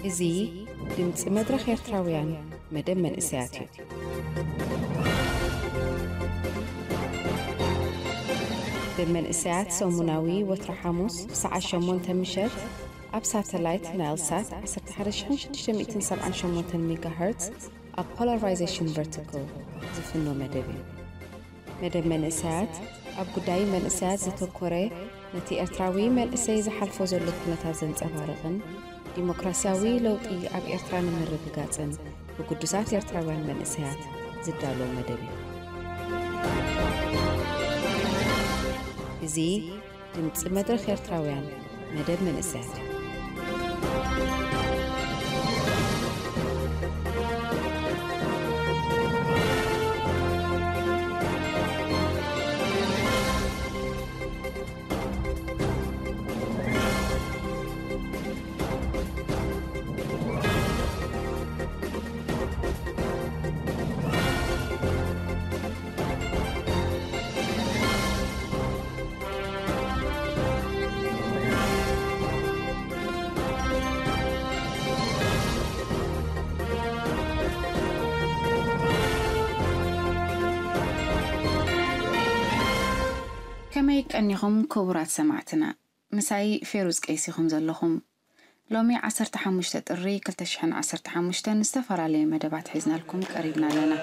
እዚ ድምፂ መድረኽ ኤርትራውያን መደብ መንእሰያት እዩ። መደብ መንእሰያት ሰሙናዊ ወትሮ ሓሙስ ብሰዓት ሸሞንተ ምሸት ኣብ ሳተላይት ናይል ሳት ዓሰርተ ሓደ ሺሕ ሽዱሽተ ሚእትን ሰብዓን ሸሞንተን ሜጋሄርትዝ ኣብ ፖላራይዜሽን ቨርቲካል ዝፍኖ መደብ እዩ። መደብ መንእሰያት ኣብ ጉዳይ መንእሰያት ዘተኮረ፣ ነቲ ኤርትራዊ መንእሰይ ዝሓልፎ ዘሎ ኩነታት ዘንጸባርቕን ዲሞክራስያዊ ለውጢ ኣብ ኤርትራ ንምርግጋጽን ብግዱሳት ኤርትራውያን መንእሰያት ዝዳሎ መደብ እዩ። እዚ ድምፂ መድረኽ ኤርትራውያን መደብ መንእሰያት እዩ። ከመይ ቀኒኹም ክቡራት ሰማዕትና? ምሳይ ፌሩዝ ቀይስ ኢኹም ዘለኹም። ሎሚ ዓሰርተ ሓሙሽተ ጥሪ ክልተ ሽሕን ዓሰርተ ሓሙሽተን ዝተፈላለየ መደባት ሒዝናልኩም ቀሪብና ኣለና።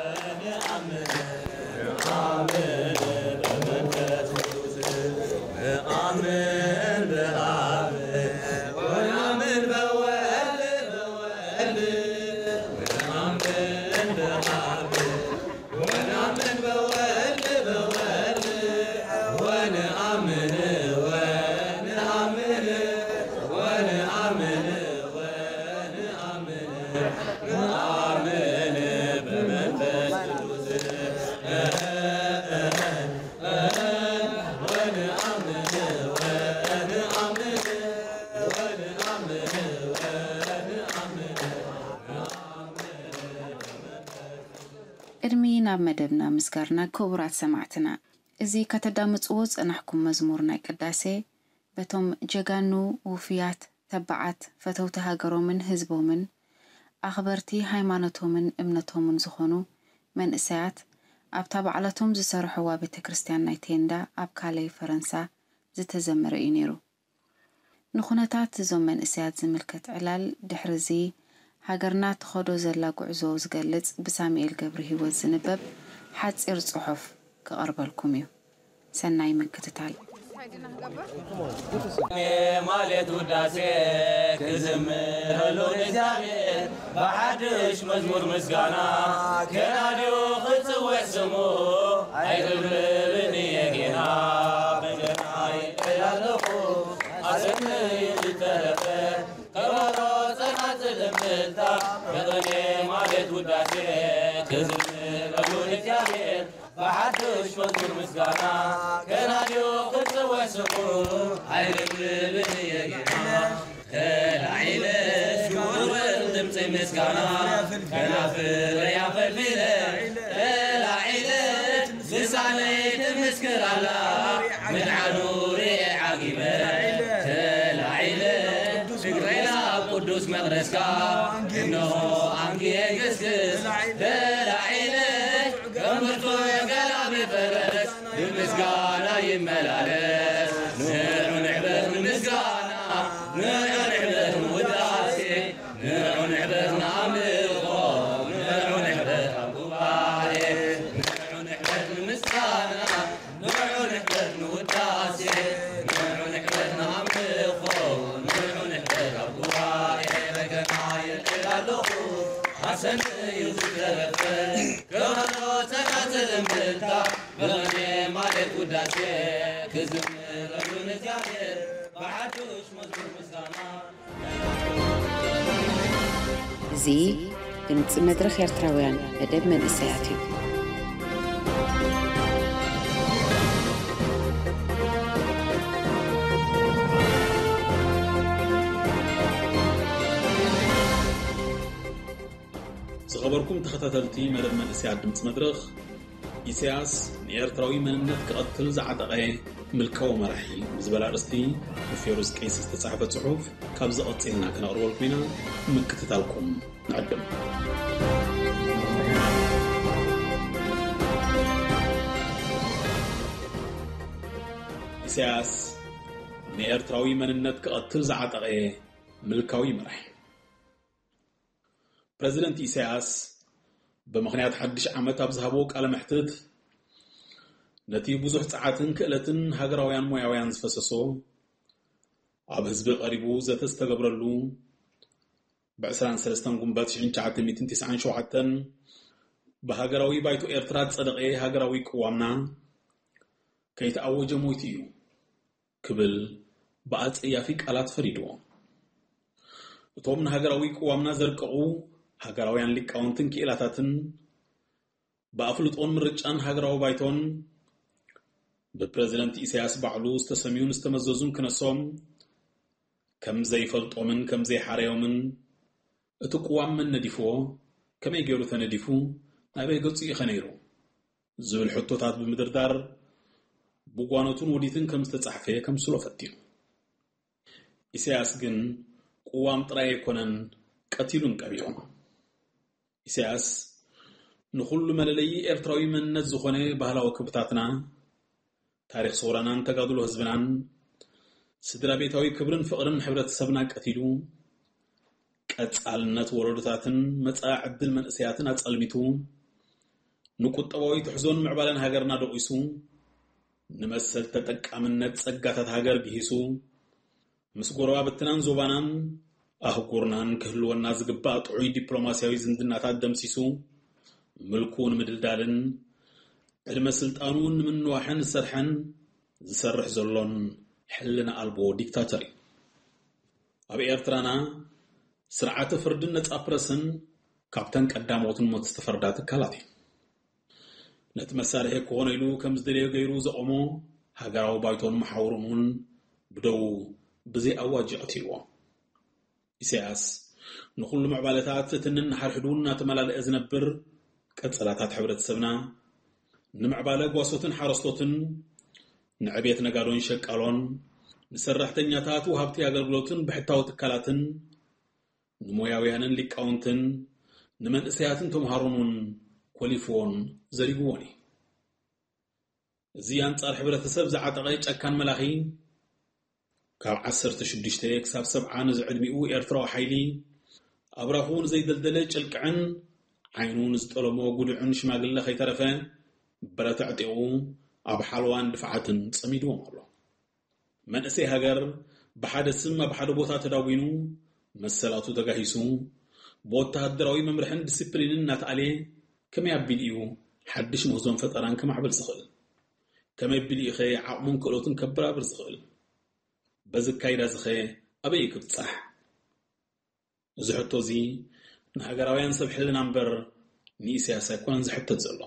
ቅድሚ ናብ መደብና ምስጋርና፣ ክቡራት ሰማዕትና፣ እዚ ከተዳምጽዎ ዝጸናሕኩም መዝሙር ናይ ቅዳሴ፣ በቶም ጀጋኑ፣ ውፉያት፣ ተባዓት፣ ፈተውቲ ሃገሮምን ህዝቦምን፣ ኣኽበርቲ ሃይማኖቶምን እምነቶምን ዝኾኑ መንእሰያት፣ ኣብታ ባዕላቶም ዝሰርሕዋ ቤተ ክርስቲያን ናይ ቴንዳ ኣብ ካለይ ፈረንሳ ዝተዘመረ እዩ ነይሩ። ንኹነታት እዞም መንእሰያት ዝምልከት ዕላል፣ ድሕሪ እዚ ሃገርና ትኸዶ ዘላ ጉዕዞ ዝገልጽ ብሳሙኤል ገብረሂወት ዝንበብ ሓጺር ጽሑፍ ክቐርበልኩም እዩ። ሰናይ ምክትታል። ማሌት ውዳሴ ክዝምረሉ ንእግዚኣብሔር ብሓድሽ መዝሙር ምስጋና ከናድዮ ክጽውዕ ስሙ ኣይርብርብን እየ ጌና በገና ይቀላለኹ ኣሰነይ ዝተረፈ ከበሮ ጸናጽል እምብልታ ብቕኔ ማሌት ውዳሴ ክዝምረሉ ንእግዚኣብሔር ብሓድሽ መዝሙር ምስጋና ከናድዮ ክጽውዕ ስሙ ኣይርብርብን እየ ጌና ተላዒለ ሽውርውር ድምፂ ምስጋና ከናፍረይ ኣፈልፊለ ተላዒለ ልሳነይ ትምስክር ኣላ ምድዓኑ ርኤ ዓጊበ ተላዒለ እግረይ ናብ ቅዱስ መቕደስካ እንሆ ኣንግየ ገስግስ ተላዒለ ገምርቶ ገላቢ ፈረስ ብምስጋና ይመላለስ ንዑ ንሕበር ንምስጋና ንዑ ንሕበር ንውዳሴ ንዑ ንሕበር ንኣምልኾ ንዑ ንሕበር ኣብ ጉባኤ ንዑ ንሕበር ንምስጋና ንዑ ንሕበር ንውዳሴ ንዑ ንሕበር ንኣምልኾ ንዑ ንሕበር ኣብ ጉባኤ በገና የልዕል ኣለኹ ኣሰንዩ ዝተረፈ ከበሮ ጸናጽል እምብልታ ብቕኔ ማሌት ውዳሴ ክዝምረሉ ንእግዚኣብሔር ብሓዱሽ መዝሙር ምስጋና እዚ ድምፂ መድረኽ ኤርትራውያን መደብ መንእሰያት እዩ። ዝኸበርኩም ተኸታተልቲ መደብ መንእሰያት ድምፂ መድረኽ ኢሳያስ ንኤርትራዊ መንነት ክቐትል ዝዓጠቐ ምልካዊ መራሒ ብዝበል ኣርእስቲ ብፌሩዝ ቀይሲ ዝተጻሕፈ ጽሑፍ ካብዚ ቀጺልና ክነቕርበልኩም ኢና። ምክትታልኩም ንዕድም። ኢሳያስ ንኤርትራዊ መንነት ክቐትል ዝዓጠቐ ምልካዊ መራሒ። ፕረዚደንት ኢሳያስ ብምኽንያት ሓድሽ ዓመት ኣብ ዝሃቦ ቃለ መሕትት፣ ነቲ ብዙሕ ጸዓትን ክእለትን ሃገራውያን ሞያውያን ዝፈሰሶ፣ ኣብ ህዝቢ ቀሪቡ ዘተ ዝተገብረሉ፣ ብ23 ጉንበት ሽሕን ትሽዓተ ሚእትን ትስዓን ሸውዓተን ብሃገራዊ ባይቶ ኤርትራ ዝጸደቐ ሃገራዊ ቅዋምና ከይተኣወጀ ሞይቱ እዩ ክብል ብኣጸያፊ ቃላት ፈሪድዎ። እቶም ንሃገራዊ ቅዋምና ዘርቀቑ ሃገራውያን ሊቃውንትን ክኢላታትን ብኣፍልጦን ምርጫን ሃገራዊ ባይቶን ብፕረዚደንት ኢሳያስ ባዕሉ ዝተሰምዩን ዝተመዘዙን ክነሶም ከም ዘይፈልጦምን ከም ዘይሓረዮምን፣ እቲ ቅዋም መን ነዲፍዎ፣ ከመይ ገይሩ ተነዲፉ፣ ናበይ ገጹ ኢኸ ነይሩ ዝብል ሕቶታት ብምድርዳር ብጓኖትን ውዲትን ከም ዝተጻሕፈ ከምስሎ ፈትኑ። ኢሳያስ ግን ቅዋም ጥራይ ኣይኮነን ቀቲሉን ቀቢሩን። ኢሳያስ ንኹሉ መለለዪ ኤርትራዊ መንነት ዝኾነ ባህላዊ ክብርታትና፣ ታሪኽ ሰውራናን ተጋድሎ ህዝብናን፣ ስድራ ቤታዊ ክብርን ፍቕርን ሕብረተሰብና ቀቲሉ፣ ቀጻልነት ወለዶታትን መጻኢ ዕድል መንእሰያትን ኣጸልሚቱ፣ ንቁጠባዊ ትሕዞን ምዕባለን ሃገርና ደቂሱ፣ ንመሰል ተጠቃምነት ጸጋታት ሃገር ግሂሱ፣ ምስ ጎረባብትናን ዞባናን ኣህጉርናን ክህልወና ዝግባእ ጥዑይ ዲፕሎማስያዊ ዝምድናታት ደምሲሱ፣ ምልኩ ንምድልዳልን ዕድመ ስልጣኑ ንምንዋሕን ዝሰርሐን ዝሰርሕ ዘሎን ሕልና ኣልቦ ዲክታተር እዩ። ኣብ ኤርትራና ስርዓተ ፍርድን ነጻ ፕረስን ካብተን ቀዳሞትን ሞት ዝተፈርዳ ትካላት እዩ። ነቲ መሳርሒ ክኾኖ ኢሉ ከም ዝደለዮ ገይሩ ዘቖሞ ሃገራዊ ባይቶን መሓውሩን እውን ብደዉ ብዘይ ኣዋጅ ይቐትልዎ። ኢሳያስ ንኹሉ ምዕባለታት ትንተንን ሓድሕዱ እናተመላለአ ዝነብር ቀጸላታት ሕብረተሰብና፣ ንምዕባለ ጓሶትን ሓረስቶትን፣ ንዕቤት ነጋዶን ሸቃሎን፣ ንሰራሕተኛታት ወሃብቲ ኣገልግሎትን ብሕታዊ ትካላትን፣ ንሞያውያንን ሊቃውንትን፣ ንመንእሰያትን ተምሃሮን እውን ኮሊፍዎን ዘሪግዎን እዩ። እዚ ኣንጻር ሕብረተሰብ ዝዓጠቐ ጨካን መላኺ፣ ካብ ዓሰርተ ሽዱሽተ ክሳብ ሰብዓ ንዝዕድሚኡ ኤርትራዊ ሓይሊ፣ ኣብራኹ ንዘይደልደለ ጭልቅዕን ዓይኑ ንዝጠለሞ ጉዱዕን ሽማግለ ከይተረፈ ብረት ኣዕጢቑ ኣብ ሓለዋን ድፍዓትን ጸሚድዎም ኣሎ። መንእሰይ ሃገር ብሓደ ስም ኣብ ሓደ ቦታ ተዳጒኑ፣ መሰላቱ ተጋሂሱ፣ ብወተሃደራዊ መምርሕን ዲስፕሊንን እናተኣልየ ከመይ ኣቢሉ እዩ ሓድሽ ምህዞን ፈጠራን ከማዕብል ዝኽእል? ከመይ ኣቢሉ እዩ ኸ ዓቕሙን ክእለቱን ከበራብር ዝኽእል? በዚ ኣካይዳ እዚ ኸ ኣበይ እዩ ክብጻሕ? እዚ ሕቶ እዚ ንሃገራውያን ሰብ ሕልና እምበር ንኢሳያስ ኣይኮነን ዝሕተት ዘሎ።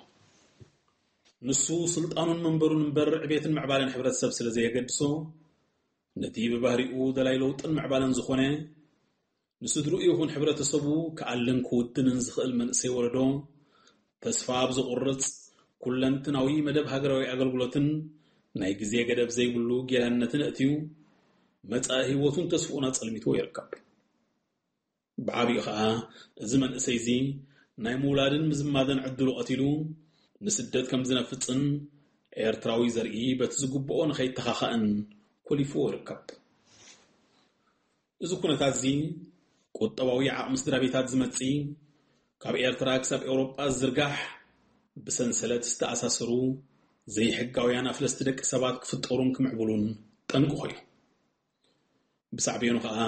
ንሱ ስልጣኑን መንበሩን እምበር ዕቤትን ምዕባለን ሕብረተሰብ ስለ ዘየገድሶ፣ ነቲ ብባህሪኡ ደላይ ለውጥን ምዕባለን ዝኾነ፣ ንስድርኡ ይኹን ሕብረተሰቡ ክኣልን ክውድንን ዝኽእል መንእሰይ ወለዶ፣ ተስፋ ኣብ ዘቑርጽ ኩለንትናዊ መደብ ሃገራዊ ኣገልግሎትን ናይ ግዜ ገደብ ዘይብሉ ጌላነትን ኣእትዩ፣ መጻኢ ህይወቱን ተስፍኡን ኣጸልሚትዎ ይርከብ። ብዓቢኡ ኸኣ፣ እዚ መንእሰይ እዚ ናይ ምውላድን ምዝማድን ዕድሉ ቀቲሉ፣ ንስደት ከም ዝነፍጽን ኤርትራዊ ዘርኢ በቲ ዝግብኦ ንኸይተኻኸእን ኮሊፍዎ ይርከብ። እዚ ኩነታት እዚ፣ ቁጠባዊ ዓቕሚ ስድራ ቤታት ዝመጽእ፣ ካብ ኤርትራ ክሳብ ኤውሮጳ ዝዝርጋሕ፣ ብሰንሰለት ዝተኣሳሰሩ ዘይሕጋውያን ኣፍለስቲ ደቂ ሰባት ክፍጠሩን ክምዕብሉን ጠንቂ ኮይኑ። ብሳዕቤኑ ኸኣ፣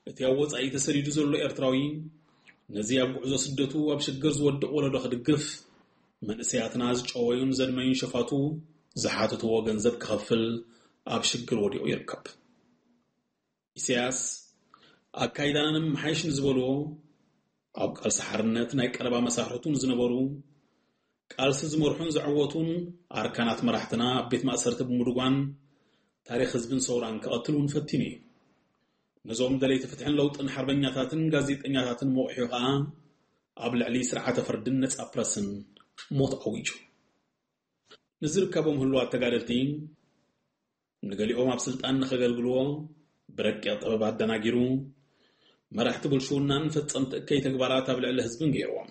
እቲ ኣብ ወጻኢ ተሰዲዱ ዘሎ ኤርትራዊ፣ ነዚ ኣብ ጉዕዞ ስደቱ ኣብ ሽግር ዝወድቕ ወለዶ ክድግፍ፣ መንእሰያትና ዝጨወዩን ዘድመዩን ሸፋቱ ዝሓትትዎ ገንዘብ ክኸፍል ኣብ ሽግር ወዲቑ ይርከብ። ኢሳያስ፣ ኣካይዳና ንምምሓይሽ ንዝበልዎ፣ ኣብ ቃልሲ ሓርነት ናይ ቀረባ መሳርሕቱ ንዝነበሩ፣ ቃልሲ ዝመርሑን ዘዐወቱን ኣርካናት መራሕትና ኣብ ቤት ማእሰርቲ ብምድጓን፣ ታሪኽ ህዝብን ሰውራን ክቐትል እውን ፈቲኑ እዩ። ነዞም ደለይቲ ፍትሕን ለውጥን ሓርበኛታትን ጋዜጠኛታትን መቑሑ ኸኣ፣ ኣብ ልዕሊ ስርዓተ ፍርድን ነጻ ፕረስን ሞት ኣዊጁ። ንዝርከቦም ህሉዋት ተጋደልቲ፣ ንገሊኦም ኣብ ስልጣን ንኸገልግልዎ ብረቂቕ ጥበብ ኣደናጊሩ፣ መራሕቲ ብልሽውናን ፈጸምቲ እከይ ተግባራት ኣብ ልዕሊ ህዝብን ገይርዎም።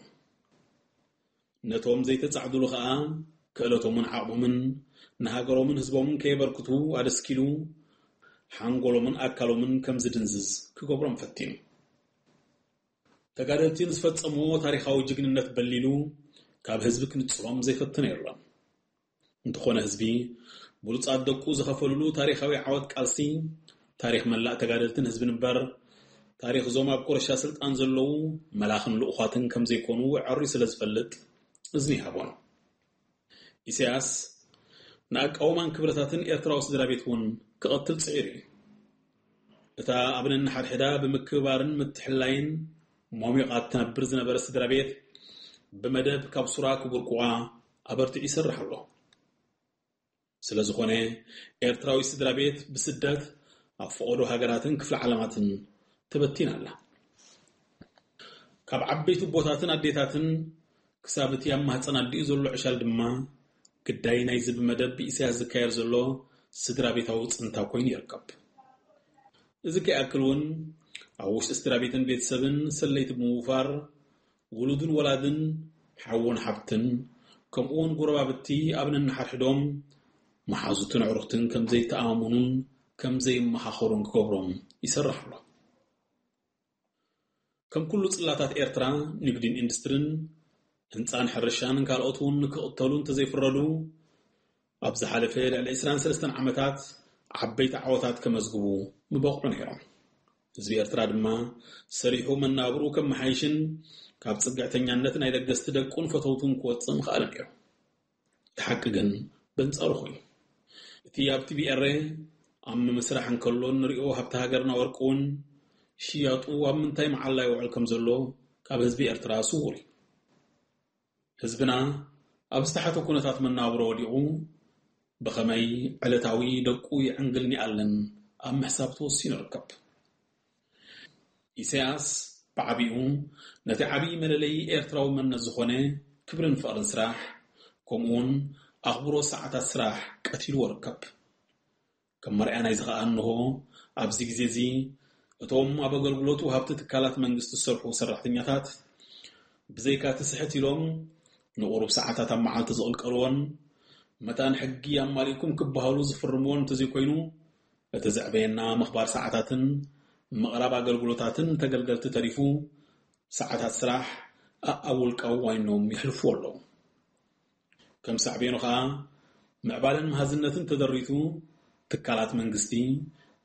ነቶም ዘይተጻዕዱሉ ኸኣ፣ ክእለቶምን ዓቕሞምን ንሃገሮምን ህዝቦምን ከየበርክቱ ኣደስኪሉ፣ ሓንጎሎምን ኣካሎምን ከም ዝድንዝዝ ክገብሮም ፈቲኑ። ተጋደልቲ ንዝፈጸምዎ ታሪኻዊ ጅግንነት በሊሉ፣ ካብ ህዝቢ ክንጽሎም ዘይፈተነ የሎን። እንተኾነ ህዝቢ፣ ብሉጻት ደቁ ዝኸፈልሉ ታሪኻዊ ዓወት ቃልሲ፣ ታሪኽ መላእ ተጋደልትን ህዝብን እምበር፣ ታሪኽ እዞም ኣብ ኮረሻ ስልጣን ዘለዉ መላኽን ልኡኻትን ከም ዘይኮኑ ኣዕርዩ ስለ ዝፈልጥ፣ እዝኒ ይሃቦን። ኢሳያስ ንኣቃውማን ክብረታትን ኤርትራዊ ስድራ ቤት እውን ክቐትል ጽዒሩ እዩ። እታ ኣብ ነንሓድሕዳ ብምክብባርን ምትሕልላይን ሞሚቓ እትነብር ዝነበረ ስድራ ቤት፣ ብመደብ ካብ ሱራ ክቡርቁዋ ኣበርቲዑ ይሰርሕ ኣሎ። ስለ ዝኾነ፣ ኤርትራዊ ስድራ ቤት ብስደት ኣብ ፈቐዶ ሃገራትን ክፍለ ዓለማትን ተበቲና ኣላ። ካብ ዓበይቲ ኣቦታትን ኣዴታትን ክሳብ እቲ ኣብ ማህጸን ኣዲኡ ዘሎ ዕሻል ድማ፣ ግዳይ ናይዚ ብመደብ ብኢሳያስ ዝካየድ ዘሎ ስድራ ቤታዊ ጽንታ ኮይኑ ይርከብ። እዚ ከይኣክል እውን፣ ኣብ ውሽጢ ስድራ ቤትን ቤተሰብን ሰለይቲ ብምውፋር፣ ውሉድን ወላድን፣ ሓውን ሓብትን፣ ከምኡውን ጎረባብቲ ኣብ ነንሓድሕዶም፣ መሓዙትን ኣዕሩኽትን ከም ዘይተኣማመኑን ከም ዘይመኻኸሩን ክገብሮም ይሰርሕ ኣሎ። ከም ኩሉ ጽላታት ኤርትራ፣ ንግድን ኢንዱስትርን፣ ህንጻን ሕርሻን ካልኦት እውን ንክቕተሉ እንተዘይፍረዱ፣ ኣብ ዝሓለፈ ልዕሊ ዕስራን ሰለስተን ዓመታት ዓበይቲ ዓወታት ከመዝግቡ ምበቕዑ ነይሮም። ህዝቢ ኤርትራ ድማ ሰሪሑ መናብርኡ ከመሓይሽን ካብ ጽግዕተኛነት ናይ ለገስቲ ደቁን ፈተውቱን ክወጽእ ምኽኣለ ነይሩ። እቲ ሓቂ ግን በንጻሩ ኮይኑ። እቲ ኣብ ቲቢኤርኤ ኣብ ምምስራሕ እንከሎ እንሪኦ ሃብቲ ሃገርና ወርቂ እውን ሽያጡ ኣብ ምንታይ መዓላ ይውዕል ከም ዘሎ ካብ ህዝቢ ኤርትራ ስዉር እዩ። ህዝብና ኣብ ዝተሓተ ኩነታት መናብሮ ወዲቑ ብኸመይ ዕለታዊ ደቁ ይዕንግል ኒኣልን ኣብ ምሕሳብ ተወሲኑ ይርከብ። ኢሳያስ ብዓቢኡ ነቲ ዓቢ መለለዪ ኤርትራዊ መንነት ዝኾነ ክብርን ፍቕርን ስራሕ፣ ከምኡውን ኣኽብሮት ሰዓታት ስራሕ ቀቲልዎ ይርከብ። ከም መርኣያ ናይዚ ኸኣ እንሆ ኣብዚ ግዜ እዚ እቶም ኣብ ኣገልግሎት ወሃብቲ ትካላት መንግስቲ ዝሰርሑ ሰራሕተኛታት ብዘይካ እቲ ስሕት ኢሎም ንቑሩብ ሰዓታት ኣብ መዓልቲ ዝቕልቀልዎን መታን ሕጊ ኣማሊእኩም ክበሃሉ ዝፍርምዎን እንተዘይኮይኑ፣ እቲ ዘዕበየና ምኽባር ሰዓታትን ምቕራብ ኣገልግሎታትን ተገልገልቲ ተሪፉ፣ ሰዓታት ስራሕ ኣኣብ ውልቃዊ ዋይኖም የሕልፍዎ ኣለዉ። ከም ሳዕቤኑ ኸኣ፣ ምዕባለን መሃዝነትን ተደሪቱ፣ ትካላት መንግስቲ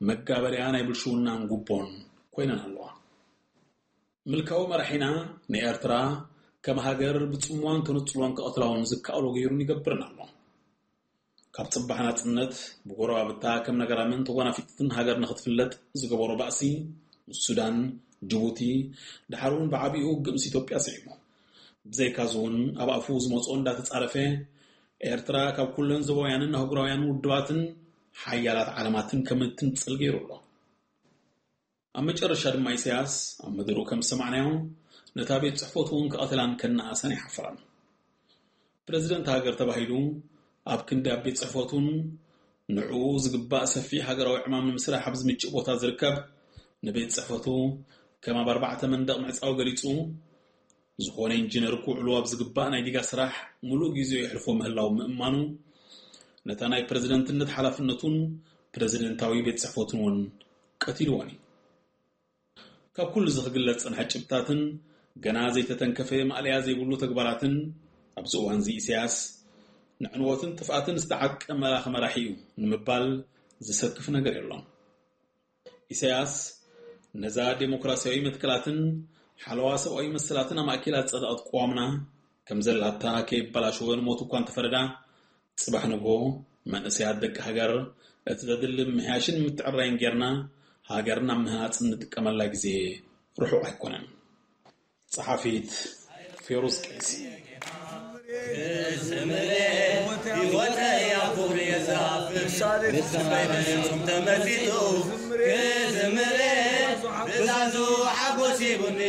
መጋበርያ ናይ ብልሽውናን ጉቦን ኮይነን ኣለዋ። ምልካዊ መራሒና ንኤርትራ ከም ሃገር ብጽምዋን ተነጽሎን ክቐትላውን ዝከኣሎ ገይሩን ይገብርን ኣሎ። ካብ ጽባሕ ናጽነት ብጎረባብታ ከም ነጋዳምን ተጓናፊጥትን ሃገር ንኽትፍለጥ ዝገበሮ ባእሲ፣ ምስ ሱዳን፣ ጅቡቲ፣ ደሓር እውን ብዓቢኡ ውግእ ምስ ኢትዮጵያ ስዒቡ። ብዘይካዚ እውን ኣብ ኣፉ ዝመጽኦ እንዳተጻረፈ፣ ኤርትራ ካብ ኩለን ዞባውያንን ኣህጉራውያንን ውድባትን ሓያላት ዓለማትን ከም እትንጽል ገይሩ ኣሎ። ኣብ መጨረሻ ድማ ኢሳያስ ኣብ መደርኡ ከም ዝሰማዕናዮ ነታ ቤት ጽሕፈቱ እውን ክቐትላን ከነኣእሰን ኣይሓፈረን። ፕረዚደንት ሃገር ተባሂሉ ኣብ ክንዲ ኣብ ቤት ጽሕፈቱን ንዕኡ ዝግባእ ሰፊሕ ሃገራዊ ዕማም ንምስራሕ ኣብ ዝምችእ ቦታ ዝርከብ ንቤት ጽሕፈቱ ከም ኣብ ኣርባዕተ መንደቕ ምዕጻው ገሊጹ፣ ዝኾነ ኢንጂነር ክውዕሎ ኣብ ዝግባእ ናይ ዲጋ ስራሕ ምሉእ ግዜኡ የሕልፎ ምህላው ምእማኑ፣ ነታ ናይ ፕረዚደንትነት ሓላፍነቱን ፕረዚደንታዊ ቤት ጽሕፈቱን እውን ቀቲልዎን እዩ። ካብ ኩሉ እዚ ክግለጽ ዝጸንሐ ጭብጥታትን ገና ዘይተተንከፈ ማእለያ ዘይብሉ ተግባራትን፣ ኣብዚ እዋንዚ ኢሳያስ ንዕንወትን ጥፍኣትን ዝተዓጥቀ መላኺ መራሒ እዩ ንምባል ዝሰክፍ ነገር የሎን። ኢሳያስ ነዛ ዴሞክራሲያዊ መትከላትን ሓለዋ ሰብኣዊ መሰላትን ኣማእኪላ ዝጸደቐት ቅዋምና ከም ዘላታ ከየበላሸወ ንሞት እኳ እንተፈረዳ፣ ጽባሕ ንግሆ መንእሰያት ደቂ ሃገር እቲ ዘድሊ ምምሕያሽን ምትዕራይን ጌርና ሃገር ናብ ምህናጽ እንጥቀመላ ግዜ ርሑቕ ኣይኮነን። ጸሓፊት ፌሩዝ ቀይሲ። ክዝምሬ ይወተ ያኩብ የዛፍ ንስኻ በይነጹም ተመሲጡ ክዝምሬ ብዛዙ ሓጎስ ይቡኒ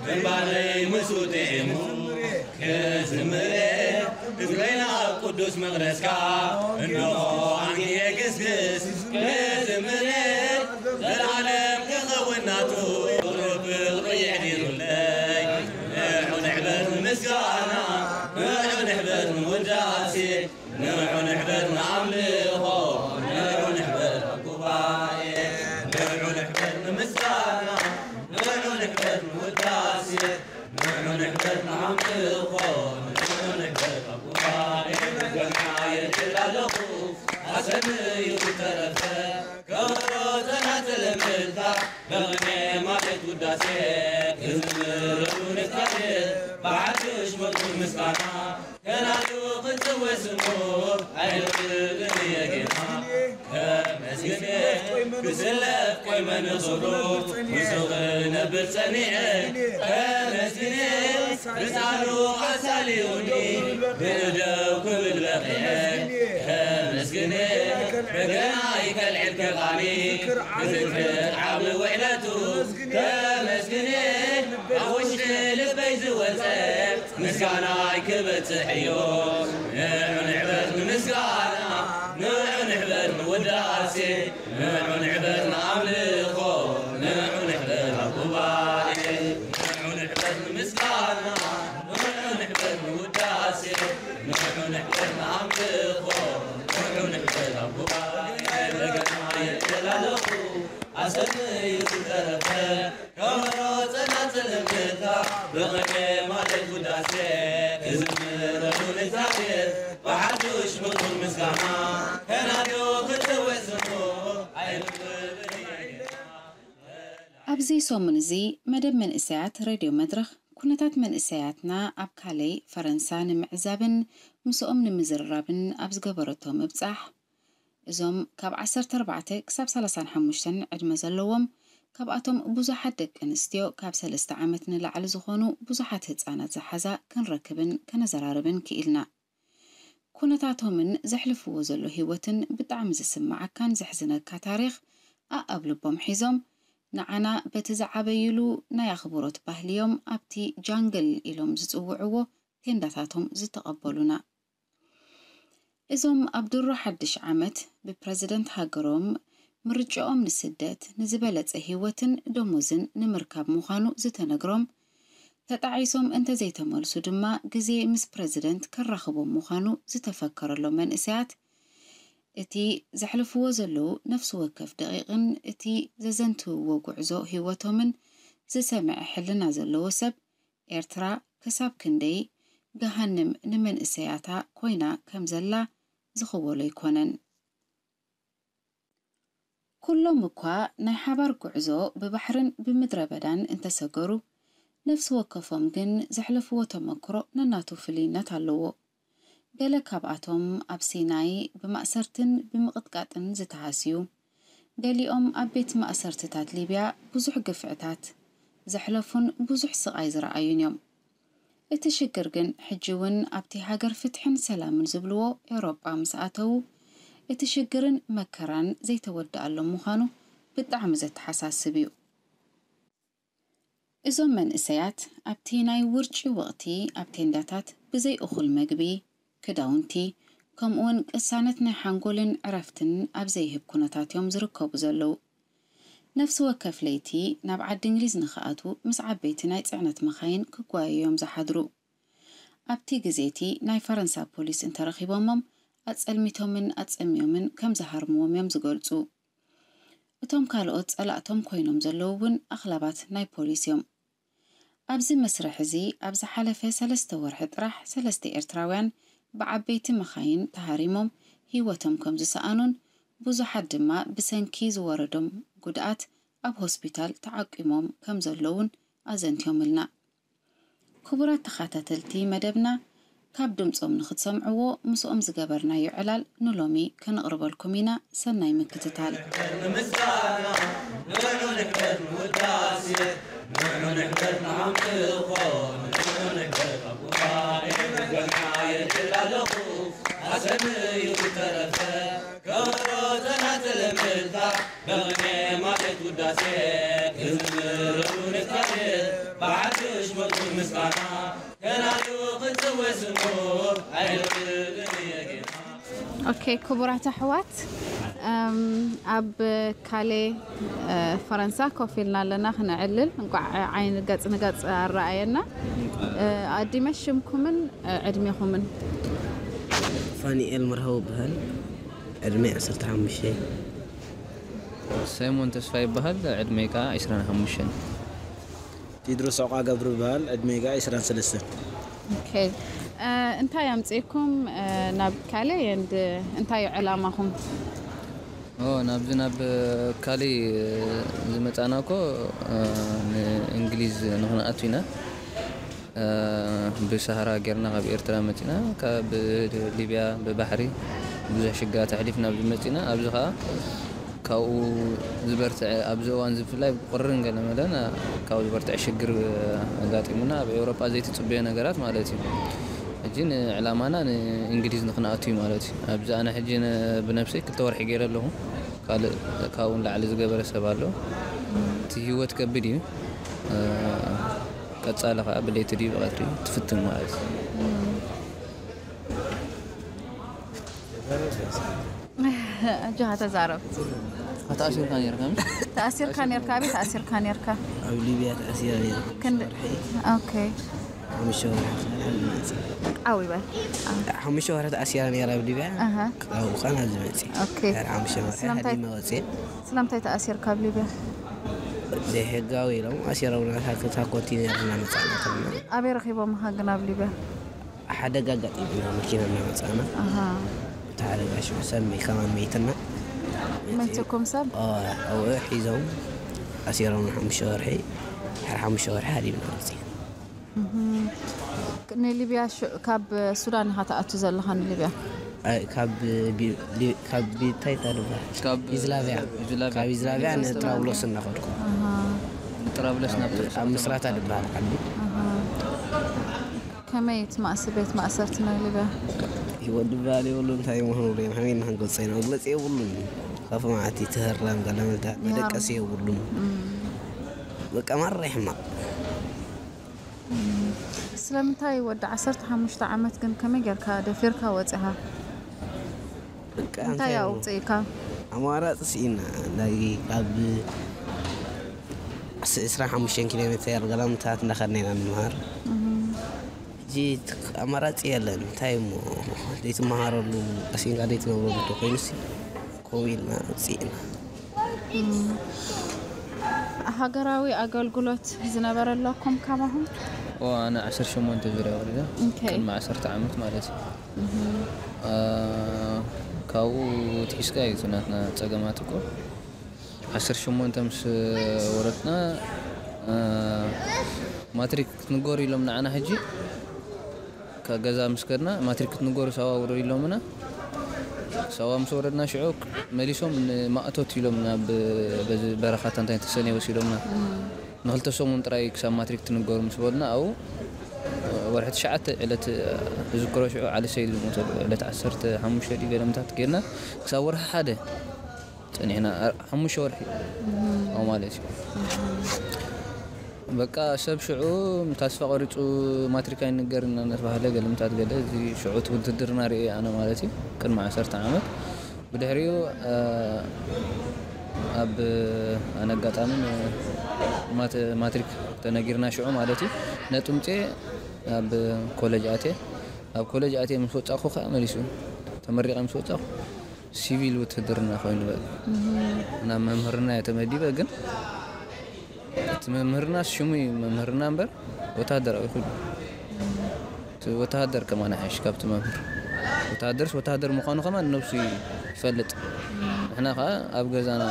ግንባረይ ምስ ውጥዒሙ ክዝምሬ እስከ ዜና ኣብ ቅዱስ መቕደስካ እንሆ ኣንግየ ግስግስ ክዝምር ዘላለም ክኸውን ናቱ ፍቕሩ የዕዲሩለይ። ንዑ ንሕበር ምስጋና፣ ንዑ ንሕበር ውዳሴ፣ ንዑ ንሕበር ኣምልኾ፣ ንዑ ንሕበር ጉባኤ፣ ንዑ ንሕበር ምስጋና፣ ንዑ ንሕበር ውዳሴ፣ ንዑ ንሕበር ኣምልኾ፣ ንዑ ንሕበር ጉባኤ። ገና የድል ኣለኹ ኣሰምዩ ተረፈ ከበሮ ጸናጽል እምብልታ በቕኔ ማለት ውዳሴ ክዝምረሉ ንፍታሌ ብሓድሽ መዝሙር ምስጋና ከናዱ ክንጽውዕ ስሙ ኣይንብልን እየ ጌና። ከመስግን ክስለፍ ቆይመ ንኽብሩ ምስኡ ክነብር ጸኒዐ። ከመስግን ህፃኑ ኣሳልዩኒ ብእደው ክብል በቒዐ። ከመስግን በገናይ ከልዕል ክቓኒ ክዝክር ዓቢ ውዕለቱ። ከመስግን ኣብ ውሽጢ ልበይ ዝወፀ ምስጋናይ ክበጽሕ እዩ። ንዑ ንሕበር ንምስጋና፣ ንዑ ንሕበር ንውዳሴ፣ ንዑ ንሕበር ንኣምልኾ፣ ንዑ ንሕበር ኣብ ጉባኤ፣ ንዑ ንሕበር ንምስጋና፣ ንዑ ንሕበር ንውዳሴ፣ ንዑ ንሕበር ንኣምልኾ፣ ንዑ ንሕበር ኣብ ጉባኤ። በገና የዕልል ኣለኹ ኣሰምዩ ዝተረፈ ከበሮ ጸናጽል እምብልታ ብቕኔ ማለት ውዳሴ ክዝምረሉ ንእግዚኣብሔር ብሓዱሽ ምጡር ምስጋና ከናድዮ ክጽውዕ ስሙ ኣይንብብን እየ ጌና። ኣብዚ ሰሙን እዚ መደብ መንእሰያት ሬድዮ መድረኽ ኩነታት መንእሰያትና ኣብ ካሌ ፈረንሳ ንምዕዛብን ምስኦም ንምዝርራብን ኣብ ዝገበረቶ ምብጻሕ እዞም ካብ ዓሰርተ ኣርባዕተ ክሳብ ሰላሳን ሓሙሽተን ዕድመ ዘለዎም ካብኣቶም ብዙሓት ደቂ ኣንስትዮ ካብ ሰለስተ ዓመት ንላዕሊ ዝኾኑ ብዙሓት ህጻናት ዝሓዛ ክንረክብን ከነዘራርብን ክኢልና። ኩነታቶምን ዘሕልፍዎ ዘሎ ህይወትን ብጣዕሚ ዝስምዓካን ዘሕዝነካ ታሪኽ ኣኣብ ልቦም ሒዞም ንዓና በቲ ዝዓበይሉ ናይ ኣኽብሮት ባህልዮም ኣብቲ ጃንግል ኢሎም ዝጽውዕዎ ቴንዳታቶም ዝተቐበሉና። እዞም ኣብ ድሮ ሓድሽ ዓመት ብፕረዚደንት ሃገሮም ምርጭኦም ንስደት ንዝበለጸ ህይወትን ደሞዝን ንምርካብ ምዃኑ ዝተነግሮም ተጣዒሶም እንተዘይተመልሱ ድማ ግዜ ምስ ፕረዚደንት ከራኽቦም ምዃኑ ዝተፈከረሎም መንእሰያት እቲ ዘሕልፍዎ ዘለዉ ነፍሲ ወከፍ ደቒቕን እቲ ዘዘንትውዎ ጉዕዞ ህይወቶምን ዝሰምዐ ሕልና ዘለዎ ሰብ ኤርትራ ክሳብ ክንደይ ገሃንም ንመንእሰያታ ኮይና ከም ዘላ ዝኽወሎ ኣይኮነን። ኩሎም እኳ ናይ ሓባር ጉዕዞ ብባሕርን ብምድረ በዳን እንተሰገሩ፣ ነፍሲ ወከፎም ግን ዘሕለፍዎ ተመክሮ ነናቱ ፍልይነት ኣለዎ። ገለ ካብኣቶም ኣብ ሲናይ ብማእሰርትን ብምቕጥቃጥን ዝተሃስዩ፣ ገሊኦም ኣብ ቤት ማእሰርትታት ሊብያ ብዙሕ ግፍዕታት ዘሕለፉን ብዙሕ ስቓይ ዝረኣዩን እዮም። እቲ ሽግር ግን ሕጂ እውን ኣብቲ ሃገር ፍትሕን ሰላምን ዝብልዎ ኤውሮጳ ምስ ኣተዉ፣ እቲ ሽግርን መከራን ዘይተወድኣሎም ምዃኑ ብጣዕሚ ዘተሓሳስብ እዩ። እዞም መንእሰያት ኣብቲ ናይ ውርጪ ወቕቲ ኣብ ቴንዳታት ብዘይ እኹል መግቢ፣ ክዳውንቲ፣ ከምኡውን ቅሳነት ናይ ሓንጎልን ዕረፍትን ኣብ ዘይህብ ኩነታት እዮም ዝርከቡ ዘለዉ። ነፍሲ ወከፍ ለይቲ ናብ ዓዲ እንግሊዝ ንኽኣትዉ ምስ ዓበይቲ ናይ ጽዕነት መኻይን ክጓየዩ እዮም ዝሓድሩ። ኣብቲ ግዜ እቲ ናይ ፈረንሳ ፖሊስ እንተረኺቦሞም ኣጸልሚቶምን ኣጸምዮምን ከም ዝሃርምዎም እዮም ዝገልጹ። እቶም ካልኦት ጸላእቶም ኮይኖም ዘለዉ እውን ኣኽላባት ናይ ፖሊስ እዮም። ኣብዚ መስርሕ እዚ ኣብ ዝሓለፈ ሰለስተ ወርሒ ጥራሕ ሰለስተ ኤርትራውያን ብዓበይቲ መኻይን ተሃሪሞም ህይወቶም ከም ዝሰኣኑን ብዙሓት ድማ ብሰንኪ ዝወረዶም ጉድኣት ኣብ ሆስፒታል ተዓቂሞም ከም ዘለዉን ኣዘንትዮምልና። ክቡራት ተኸታተልቲ መደብና ካብ ድምጾም ንኽትሰምዕዎ ምስኦም ዝገበርናዮ ዕላል ንሎሚ ከነቕርበልኩም ኢና። ሰናይ ምክትታል። ንምስጋና ንዑ ንሕበር ንውዳሴ ንዑ ንሕበር ንኣምልኾ ንዑ ንሕበር ኣብ ጉባኤ ገና የድል ኣለኹ ኣሰምዩ ዝተረፈ ከበሮ ጸናጽል እምብልታ በቕኔ ማለት ውዳሴ ክዝምረሉ ንፍታሌ ብሓድሽ መዝሙር ምስጋና ከናድዮ ክንጽውዕ ስሙ ኣይንብል ኦኬ፣ ክቡራት ኣሕዋት፣ እም፣ ኣብ ካሌ፣ እ፣ ፈረንሳ ኮፍ ኢልና ኣለና ክነዕልል። እንቋዕ ዓይኒ ገጽ ንገጽ ኣረኣየና። እ፣ ኣዲመ፣ ሽምኩምን፣ እ፣ ዕድሜኹምን? ፋኒኤል መርሃዊ ይበሃል። ዕድመ ዓሰርተ ሓሙሽተ። ሳይሞን ተስፋ ይበሃል። ዕድመይ ከኣ ዕስራን ሓሙሽተን። ቴድሮስ ዑቃ ገብሩ ይበሃል። ዕድመይ ከኣ ዕስራን ሰለስተን። ኦኬ። እ፣ እንታይ ኣምጽእኩም፣ እ፣ ናብ ካሌ and እንታይ እዩ ዕላማኹም? ኦ፣ ናብዚ ናብ ካሌ ዝመጻና እኮ፣ እ፣ ንእንግሊዝ ንኽንኣቱ ኢና። እ፣ ብሳህራ ጌርና ካብ ኤርትራ መጺና፣ ካብ ሊብያ ብባሕሪ ብዙሕ ሽግራት ኣሕሊፍና ኣብዚ መጺና። ኣብዚ ኸኣ ካብኡ ዝበርትዐ፣ ኣብዚ እዋን እዚ ብፍላይ ብቁርን ገለ መለን ካብኡ ዝበርትዐ ሽግር ኣጋጢሙና፣ ኣብ ኤውሮጳ ዘይትጽበዮ ነገራት ማለት እዩ። ሕጂ ንዕላማና ንእንግሊዝ ንኽንኣቱ እዩ ማለት እዩ። ኣብዚ ኣነ ሕጂ ን-፣ ብነብሰይ ክልተ ወርሒ ገይረ ኣለኹ። ካልእ ካብኡ ንላዕሊ ዝገበረ ሰብ ኣሎ። እቲ ህይወት ከቢድ እዩ። እ፣ ቀጻሊ ኸኣ ብለይቲ ድዩ ብቐትሪ ትፍትን ማለት እዩ። ኣጆኻ ተዛረብ። ተኣሲርካ ነይርካ? ተኣሲርካ ነይርካ? ኣበይ ተኣሲርካ ነይርካ? ኣብ ሊብያ ተኣሲረ ነይረ። ክንድ-፣ ኦኬ። ሓሙሽተ ወርሒ ክሳብ ሕጂ መጽእ። ዓው ይበል። ሓሙሽተ ወርሒ ተኣሲረ ነይረ ኣብ ሊብያ። ኣሃ። ካብኡ ኸኣ ናብዚ መጽእ። ኦኬ። ድሕሪ ሓሙሽተ ወርሒ ስለምንታይ፣ ሃዲመ ወጽእ። ስለምንታይ ተኣሲርካ ኣብ ሊብያ? ዘይሕጋዊ ኢሎም ኣሲሮምና፣ እታ ኮንቲነር እናመጻእና ከለና። ኣበይ ረኺቦምኻ ግን ኣብ ሊብያ? ሓደጋ ኣጋጢሙና፣ መኪና እናመጻእና። ኣሃ። እቲ ሓደጋ ሽዑ ሰብ ከማን መይትና። መይትኩም ሰብ? ኦ፣ ኣብኡ ሒዞም ኣሲሮም ሓሙሽተ ወርሒ፣ ድሕሪ ሓሙሽተ ወርሒ ሃዲምና መጺና። እህ። ንሊብያ ሽ-፣ ካብ ሱዳን ኢኻ ትኣቱ ዘለኻ ንሊብያ? ኣይ፣ ካብ ቢ-፣ ሊ-፣ ካብ ቢታይ እታ ድበሃል? ካብ ዩዝላቪያ። ዩዝላቪያ። ካብ ዩዝላቪያ ንጥራብሎስ እናኸድኩ። ኣሃ። ጥራብሎስ ናብ ኣብ ምስራታ ድበሃል ዓዲ። ኣሃ። ከመይ እቲ ማእስ-፣ ቤት ማእሰርቲ ናይ ሊብያ? ህይወት ድበሃል የብሉን፣ እንታይ ምዃኑ ዶ፣ ከመይ ኢና ክንገልጾ ኢና? መግለጺ የብሉን። ካብ መዓት ይትህረም፣ ገለ መልታት፣ ይሃርም። መደቀሲ የብሉን። እም። በቃ ማራ ሕማቕ። እም። ስለምንታይ ወዲ ዓሰርተ ሓሙሽተ ዓመት ግን ከመይ ጌርካ ደፊርካ ወጺኻ? በቃ እንታይ እንታይ ኣውጽእካ? ኣማራጺ ስኢና፣ ናይ ካብ ስ-፣ ዕስራን ሓሙሽተን ኪሎ ሜተር ገለ ምታት እንዳኸድና ኢና ንምሃር። እም። ሕጂ ኣማራጺ የለን። እንታይ እሞ፣ ዘይትመሃረሉ፣ ቀሲንካ ዘይትነብረሉ እንተኾይኑሲ፣ ከምኡ ኢልና ውጽእ ኢና። እም። ሃገራዊ ኣገልግሎት ዝነበረ ኣለኩም ካባኹም? ኦ፣ ኣነ ዓሰርተ ሸሞንተ ዙርያ ወሪደ። ኦኬ። ቅድሚ ዓሰርተ ዓመት ማለት እዩ። እም። አ፣ ካብኡ ትሒዝካ እዩ እቲ ናትና ጸገማት እኮ። ዓሰርተ ሸሞንተ ምስ ወረድና፣ አ፣ ማትሪክ ክትንገሩ ኢሎም ንዓና ሕጂ ካብ ገዛ ምስ ከድና፣ ማትሪክ ክትንገሩ ሳዋ ውረዱ ኢሎምና። ሳዋ ምስ ወረድና ሽዑ መሊሶም ንማእቶት ኢሎም ናብ በዚ በረኻታት እንታይ ተሰንዮ ወሲዶምና። እም። ንክልተ ሰሙን ጥራይ ክሳብ ማትሪክ ትንገሩ ምስ በሉና፣ ኣብኡ ወርሒ ትሽዓተ ዕለት እዝክሮ፣ ሽዑ ዓሊ ሰይድ ዝሞተሉ ዕለት ዓሰርተ ሓሙሽተ ድዩ ገለምታት ጌርና ክሳብ ወርሒ ሓደ ጸኒሕና፣ ኣ-፣ ሓሙሽተ ወርሒ እም። ኣብኡ ማለት እዩ። እም። በቃ ሰብ ሽዑ ተስፋ ቆሪጹ ማትሪክ ኣይንገርና እናተባህለ ገለምታት ገለ፣ እዚ ሽዑ እቲ ውትድርና ርእየ ኣነ ማለት እዩ፣ ቅድሚ ዓሰርተ ዓመት። ብድሕሪኡ፣ እ፣ ኣብ ኣነ ኣጋጣሚ ን-፣ ማት-፣ ማትሪክ ተነጊርና ሽዑ ማለት እዩ፣ ነጥቢ ምጽኤ ኣብ ኮለጅ ኣትየ። ኣብ ኮለጅ ኣትየ ምስ ወጻኹ ከኣ መሊሱ ተመሪቐ ምስ ወጻኹ ሲቪል ውትድርና ኮይኑ በቃ። እህ። ናብ መምህርና እየ ተመዲበ፣ ግን እቲ መምህርና ሽሙ እዩ መምህርና እምበር ወታደራዊ ይኹን። እቲ ወታደር ከማን ይሓይሽ ካብቲ መምህር። ወታደርስ ወታደር ምዃኑ ከማን ነብሱ ይፈልጥ። ንሕና ከኣ ኣብ ገዛና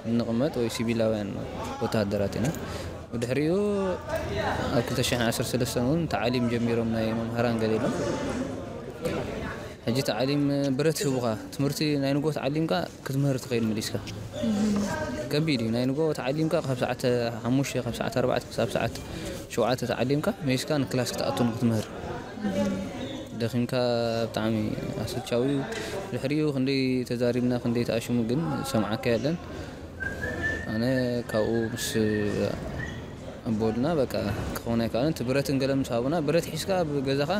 እንቕመጥ ወይ ሲቪላውያን ወታደራት ኢና። ብድሕሪኡ ኣብ ክልተ ሽሕን ዓሰርተ ሰለስተን እውን ተዓሊም ጀሚሮም ናይ መምህራን ገለ ኢሎም። ሕጂ ተዓሊም ብረት ሂቡኻ፣ ትምህርቲ ናይ ንግሆ ተዓሊምካ ክትምህር ትኸይድ መሊስካ። ከቢድ እዩ። ናይ ንግሆ ተዓሊምካ ካብ ሰዓት ሓሙሽተ፣ ካብ ሰዓት ኣርባዕተ ክሳብ ሰዓት ሸውዓተ ተዓሊምካ መሊስካ ንክላስ ክትኣቱ ንክትምህር። ደኺምካ ብጣዕሚ ኣሰልቻዊ እዩ። ድሕሪኡ ክንደይ ተዛሪብና፣ ክንደይ ተኣሽሙ ግን ዝሰምዓካ የለን። ኣነ ካብኡ ምስ ኣቦልና በቃ ክኸውን ኣይከኣልን። እቲ ብረትን ገለ ምስ ሃቡና፣ ብረት ሒዝካ ኣብ ገዛኻ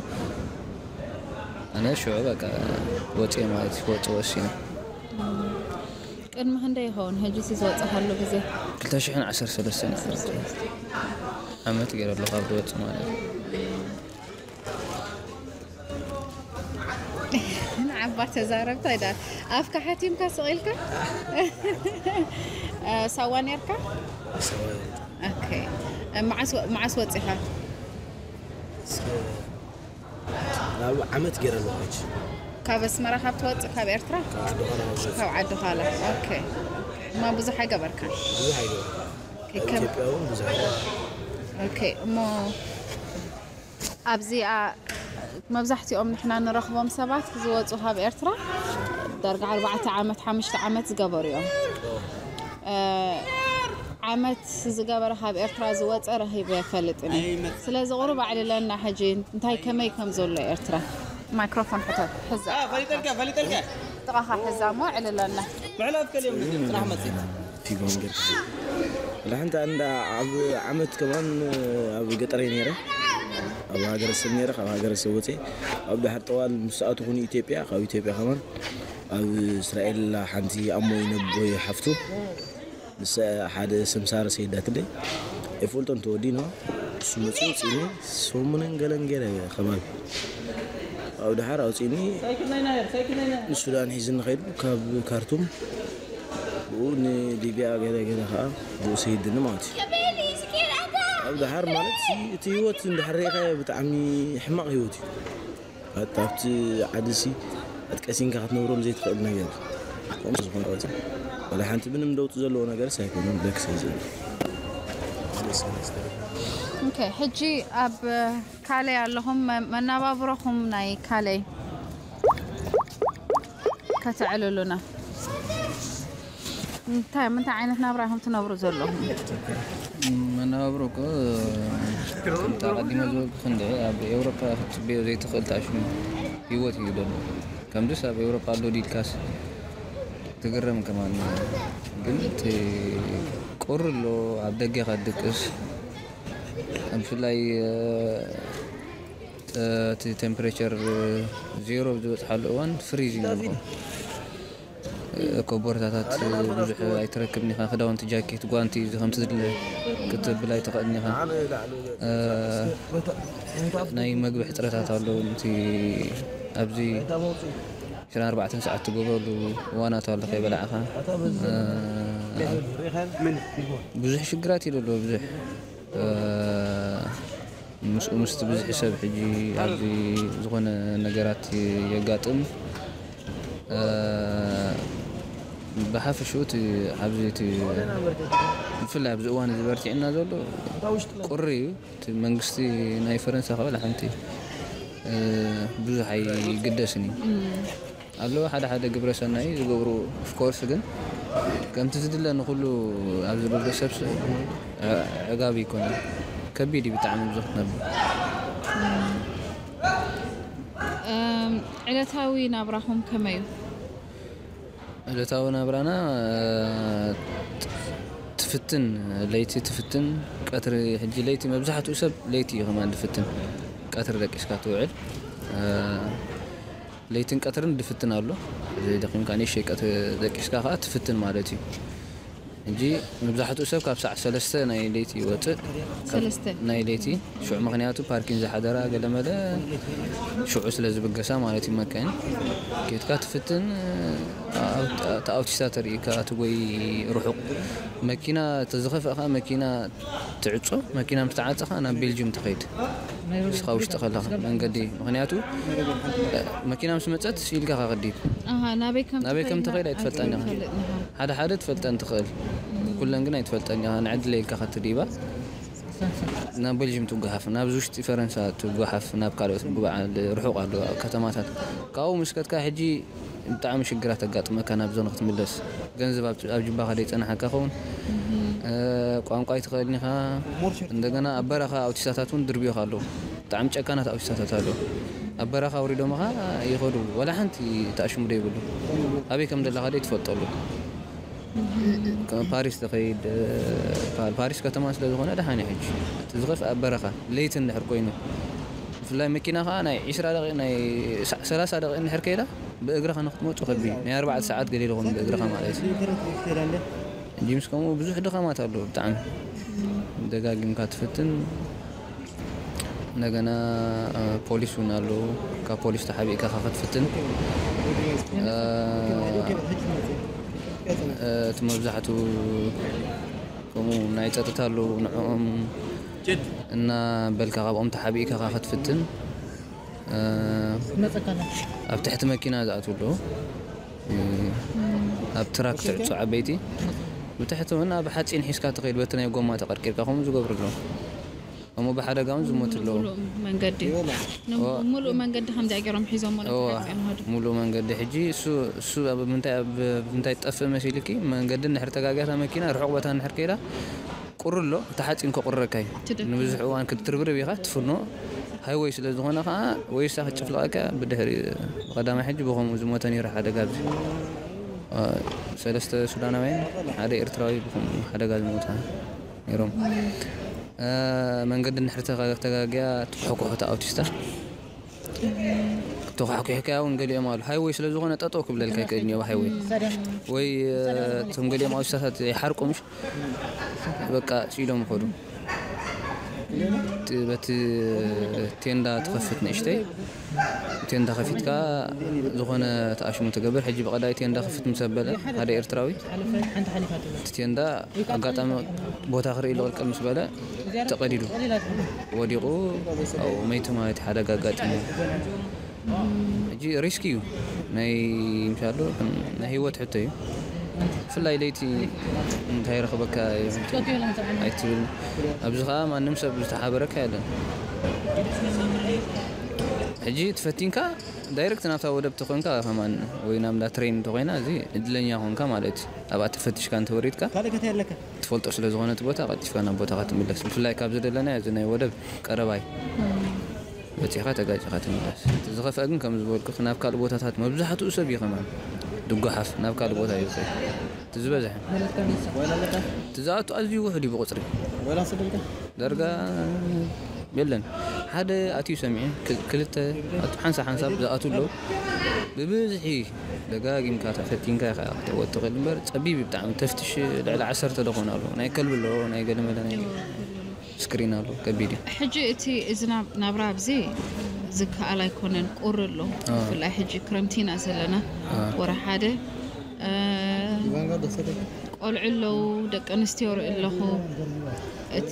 ኣነ ሽዑ በቃ ወፅየ ማለት እዩ። ክወፅእ ወሲነ። ቅድሚ ክንደይ ይኸውን ሕጂ እቲ ዝወፅኻሉ ግዜ? ክልተ ሽሕን ዓሰርተ ሰለስተን ዓመት ገይረ ኣለኹ ካብ ዝወፅእ ማለት እዩ። ንዓባ ተዛረብታ ኢዳ ኣፍካ ሓቲምካ ስቕ ኢልካ ሳዋ ነርካ። ኦኬ። መዓስ ወ- መዓስ ወፂኻ? ናብ ዓመት ገይረ ኣለኹ ሕጂ። ካብ ኣስመራ ካብ ትወፅእ ካብ ኤርትራ? ካብ ዓዲ ዃላ ወፂእ። ካብ ዓዲ ዃላ። ኦኬ። እማ ብዙሕ ኣይገበርካን? ብዙሕ ኣይገበርኩ። ኦኬ፣ ኣብ ከም- ኢትዮጵያ እውን ብዙሕ ኣይገበርኩ። ኦኬ። እሞ ኣብዚኣ መብዛሕትኦም ንሕና ንረኽቦም ሰባት ዝወፁ ካብ ኤርትራ ዳርጋ ኣርባዕተ ዓመት ሓሙሽተ ዓመት ዝገበሩ እዮም። እ፣ ዓመት ዝገበረ ካብ ኤርትራ ዝወፀ ረኺበ ኣይፈልጥን እየ። ስለዚ ቁሩብ ኣዕልለና ሕጂ እንታይ ከመይ ከም ዘሎ ኤርትራ። ማይክሮፎን ሕቶ ሕዛ ፈሊጠልካ ፈሊጠልካ ጥቓኻ ሕዛ እሞ ኣዕልለና። ምዕላፍ ከልዮም ስራሕ መፅእ ፊጎን ጌርካ ወላ ሓንቲ እንዳ ኣብ ዓመት ከማን ኣብ ገጠር እየ ነይረ። ኣብ ሃገረሰብ ነይረ፣ ካብ ሃገረሰብ ወፅየ። ኣብ ድሓር ጠዋል ምስ ኣትኹን ኢትዮጵያ፣ ካብ ኢትዮጵያ ከማን ኣብ እስራኤል ሓንቲ ኣሞይ ነቦይ ሓፍቱ ምስ ሓደ ሰምሳር ሰይዳትለይ ኣይፈልጦን ተወዲኖ እሱ መፅኡ ፅኒ ሰሙንን ገለን ገለ ከባቢ ኣብ ድሓር ኣውፅኒ ንሱዳን ሒዝኒ ከይዱ ካብ ካርቱም ብኡ ንሊብያ ገለ ገለ ከዓ ብኡ ሰይድኒ ማለት እዩ። ኣብ ድሓር ማለት ሲ እቲ ህይወት እንድሕር ርኢኻዮ ብጣዕሚ ሕማቕ ህይወት እዩ። ኣብቲ ዓዲ ሲ ኣትቀሲንካ ክትነብረሉ ዘይትኽእል ነገር እዩ። ከምኡ ዝኾነ ወፂ ወላ ሓንቲ ምንም ለውጢ ዘለዎ ነገር ሳይኮኑ ብለክ ሰይዘ ኦኬ፣ ሕጂ ኣብ ካለይ ኣለኹም። መ- መናባብሮኹም ናይ ካለይ ከተዕልሉና። እንታይ ምንታይ ዓይነት ናብራ ኢኹም ትነብሩ ዘለኹም? መነባብሮ እኮ ከምቲ ኣቐዲመ ዝበልኩ ክንዲ ኣብ ኤውሮፓ ክትፅበዮ ዘይትኽእል ታሽሙ ህይወት እዩ ዘሎ። ከምዚስ ኣብ ኤውሮፓ ኣሎ ዲልካስ ትግረም ከማን። ግን እቲ ቁሪ ኣሎ ኣብ ደገ ከድቅስ ብፍላይ እቲ ቴምፕሬቸር ዜሮ ዝበፅሓሉ እዋን ፍሪዝ እዩ ነብሮ። ኮቦርታታት ብዙሕ ኣይትረክብን ኢኻ። ክዳውንቲ ጃኬት ጓንቲ እዚ ከምቲ ዝድለ ክትብል ኣይትኽእልን ኢኻ። ናይ መግቢ ሕፅረታት ኣለዉ። እቲ ኣብዚ ሽራ ኣርባዕተ ሰዓት ትገብረሉ እዋናት ኣሎ ከይበላዕኻ ብዙሕ ሽግራት እዩ ዘለዎ ብዙሕ ምስኡ ምስቲ ብዙሕ ሰብ ሕጂ ኣብዚ ዝኾነ ነገራት የጋጥም። ብሓፈሽኡ እቲ ኣብዚ እቲ ብፍላይ ኣብዚ እዋን እዚ በርቲዕና ዘሎ ቁሪ እዩ። እቲ መንግስቲ ናይ ፈረንሳ ከበላ ሓንቲ ብዙሕ ኣይግደስን እዩ። ኣለዎ ሓደ ሓደ ግብረ ሰናይ ዝገብሩ ኦፍኮርስ ግን ከምቲ ዝድለ ንኩሉ ኣብ ዝገብረ ሰብ ዕጋቢ ይኮነ ከቢድ እዩ ብጣዕሚ ብዙ ክትነብር። ዕለታዊ ናብራኹም ከመይ እዩ? ዕለታዊ ናብራና ትፍትን ለይቲ ትፍትን ቀትሪ ሕጂ ለይቲ መብዛሕትኡ ሰብ ለይቲ እዩ ከማን ዝፍትን ቀትሪ ደቂስካ ትውዕል ለይትን ቀትርን ድፍትን ኣሎ። ዘይደኺምካ ንእሽተይ ቀትሪ ደቂስካ ከዓ ትፍትን ማለት እዩ። ሕጂ መብዛሕትኡ ሰብ ካብ ሰዓት ሰለስተ ናይ ለይቲ ይወፅእ። ሰለስተ ናይ ለይቲ ሽዑ ምክንያቱ ፓርኪን ዝሓደራ ገለመለ ሽዑ ስለ ዝብገሳ ማለት እዩ። መካይን ኬድካ ትፍትን ኣውቲስታ ተርእካ ትጎይ ርሑቕ መኪና ተዝኸፍእ ከዓ መኪና ትዕጾ። መኪና ምስ ተዓጸኻ ናብ ቤልጅም ትኸይድ እስኻ ውሽጢ ከለኻ መንገዲ ምክንያቱ መኪና ምስ መፀት ኢልካ ከኸዲድ ናበይ ከም ናበይ ከም ትኸይድ ኣይትፈልጣን ኢኻ። ሓደ ሓደ ትፈልጠን ትኽእል ኩለን ግን ኣይትፈልጠን ኢኻ። ንዕድለ ኢልካ ከትዲባ ናብ ቤልጅም ትጓሓፍ ናብ ውሽጢ ፈረንሳ ትጓሓፍ ናብ ካልኦት ብበዓል ርሑቕ ኣሎ ከተማታት ካብኡ ምስ ከድካ ሕጂ ብጣዕሚ ሽግራት ኣጋጥመካ ናብ ዞን ክትምለስ ገንዘብ ኣብ ጅባኻ ደይፀናሓካ ኸውን ቋንቋ ኣይትኽእልን ኢኻ። እንደገና ኣብ በረኻ ኣውቲስታታት እውን ድርብዮኻ ኣለዉ። ብጣዕሚ ጨካናት ኣውቲስታታት ኣለዉ። ኣብ በረኻ ኣውሪዶምኻ ይኸዱ ወላ ሓንቲ ተኣሽሙ ደይብሉ ኣበይ ከም ዘለኻ ደይ ትፈልጠሉ። ፓሪስ ተኸይድ ፓሪስ ከተማ ስለ ዝኾነ ደሓን ሕጂ እቲ ዝኸፍ ኣብ በረኻ ለይቲ እንድሕር ኮይኑ ብፍላይ መኪና ከዓ ናይ ዒስራ ደቂቕ፣ ናይ ሳ- ሰላሳ ደቂቕ እንድሕር ከይዳ፣ ብእግርኻ ንክትመፁ ከቢድ እዩ። ናይ ኣርባዕተ ሰዓት ገለ ኢልኹም ብእግርኻ ማለት እዩ። ጂምስ ከምኡ ብዙሕ ድኻማት ኣለዎ ብጣዕሚ። ደጋጊምካ ትፍትን። እንደገና ፖሊስ እውን ኣለዉ። ካብ ፖሊስ ተሓቢእካ ክትፍትን። እቲ መብዛሕቱ ከምኡ ናይ ፀጥታ ኣለዉ። ንዕኦም እና በልካ ካብኦም ተሓቢእካ ክትፍትን። ኣብ ትሕቲ መኪና ዝኣትዉ ኣለዉ። ኣብ ትራክ ትዕፁ ዓበይቲ ብትሕቲ እውን ኣብ ሓፂን ሒዝካ ትኸይድ፣ በቲ ናይ ጎማ ተቐርቂርካ ከምኡ ዝገብሩ ኣለዉ። እሞ ብሓደጋ እውን ዝሞቱ ኣለዉ። ሙሉእ መንገዲ ሙሉእ መንገዲ ከምዚኣ ገይሮም ሒዞሞ። ሙሉእ መንገዲ ሕጂ እሱ ኣብ ምንታይ ኣብ ምንታይ ትጠፍእ መሲልኪ? መንገዲ እንድሕር ተጋግያታ መኪና ርሑቕ ቦታ እንድሕር ከይዳ ቁሪ ኣሎ፣ እቲ ሓፂን ከቑርረካ እዩ። ንብዙሕ እዋን ክትትርብርብ ኢኻ፣ ትፍኖ። ሃይወይ ስለ ዝኾነ ከዓ ወይ እሳ ክትጭፍልቐካ ብድሕሪ። ብቐዳማይ ሕጂ ብኸምኡ ዝሞተ ነይሩ ሓደጋ ኣብዚ። ሰለስተ ሱዳናውያን ሓደ ኤርትራዊ ብኸምኡ ሓደጋ ዝሞታ ነይሮም። መንገዲ እንድሕር ተጋግያ ትኩሕኩሑ ኣውቲስታ ተኳሕኩሕካያ እውን ገሊኦም ኣሉ። ሃይወይ ስለ ዝኾነ ጠጠው ክብለልካ ይክእል እኒኦ ሃይወይ። ወይ እቶም ገሊኦም ኣውቲስታታት ይሓርቁ ምሽ በቃ ስኢሎም ይኸዱ። በቲ ቴንዳ ትኸፍት ንእሽተይ ቴንዳ ከፊትካ ዝኾነ ተኣሽሙ ትገብር። ሕጂ ብቐዳይ ቴንዳ ከፍት ምስ ኣበለ ሓደ ኤርትራዊ እቲ ቴንዳ ኣጋጣሚ ቦታ ክርኢ ልቕልቀል ምስ በለ ተቐዲዱ ወዲቑ ኣብኡ መይቱ ማለት ሓደጋ ኣጋጢሙ። ሕጂ ሪስክ እዩ ናይ ምሻሎ ናይ ህይወት ሕቶ እዩ። ብፍላይ ለይቲ እንታይ ረኽበካ ኣይትብል። ኣብዚ ከዓ ማንም ሰብ ዝተሓበረካ የለን። ሕጂ ትፈቲንካ ዳይረክት ናብታ ወደብ ተኾንካ ከማን ወይ ናብ እንዳ ትሬን እንተኾይና እዚ እድለኛ ኾንካ ማለት እዩ። ኣብኣ ተፈትሽካ እንተወሪድካ ካልእ ከተ ኣለካ። ትፈልጦ ስለ ዝኾነ እቲ ቦታ ቀልጢፍካ ናብ ቦታኻ ትምለስ። ብፍላይ ካብ ዝደለናዮ እዚ ናይ ወደብ ቀረባይ በፂሕካ ተጋጭኻ ትምለስ። እቲ ዝኸፍአ ግን ከም ዝበልኩ ናብ ካልእ ቦታታት መብዛሕትኡ ሰብ እዩ ከማን ድጓሓፍ ናብ ካልእ ቦታ እዩ ዝኸይድ። እቲ ዝበዝሐ እቲ ዝኣቱ ኣዝዩ ውሑድ እዩ ብቁፅሪ። ዳርጋ የለን ሓደ ኣትዩ ሰሚዐ ክልተ ሓንሳብ ሓንሳብ ዝኣትዉ ኣለዉ። ብብዝሒ ደጋጊምካ ተፈቲንካ ኢኻ ክትዕወት ትኽእል እምበር ፀቢብ እዩ ብጣዕሚ። ተፍትሽ ልዕሊ ዓሰርተ ዶ ክኾኑ ኣለዉ። ናይ ከልቢ ኣለዉ፣ ናይ ገለመለ ናይ ስክሪን ኣለዉ። ከቢድ እዩ። ሕጂ እቲ እዚ ናብራ ኣብዚ ዝከኣል ኣይኮነን፣ ቁሪ ኣሎ። ብፍላይ ሕጂ ክረምቲ ኢና ዘለና፣ ወርሒ ሓደ። ቆልዑ ኣለዉ፣ ደቂ ኣንስትዮ ርኢ ኣለኹ። እቲ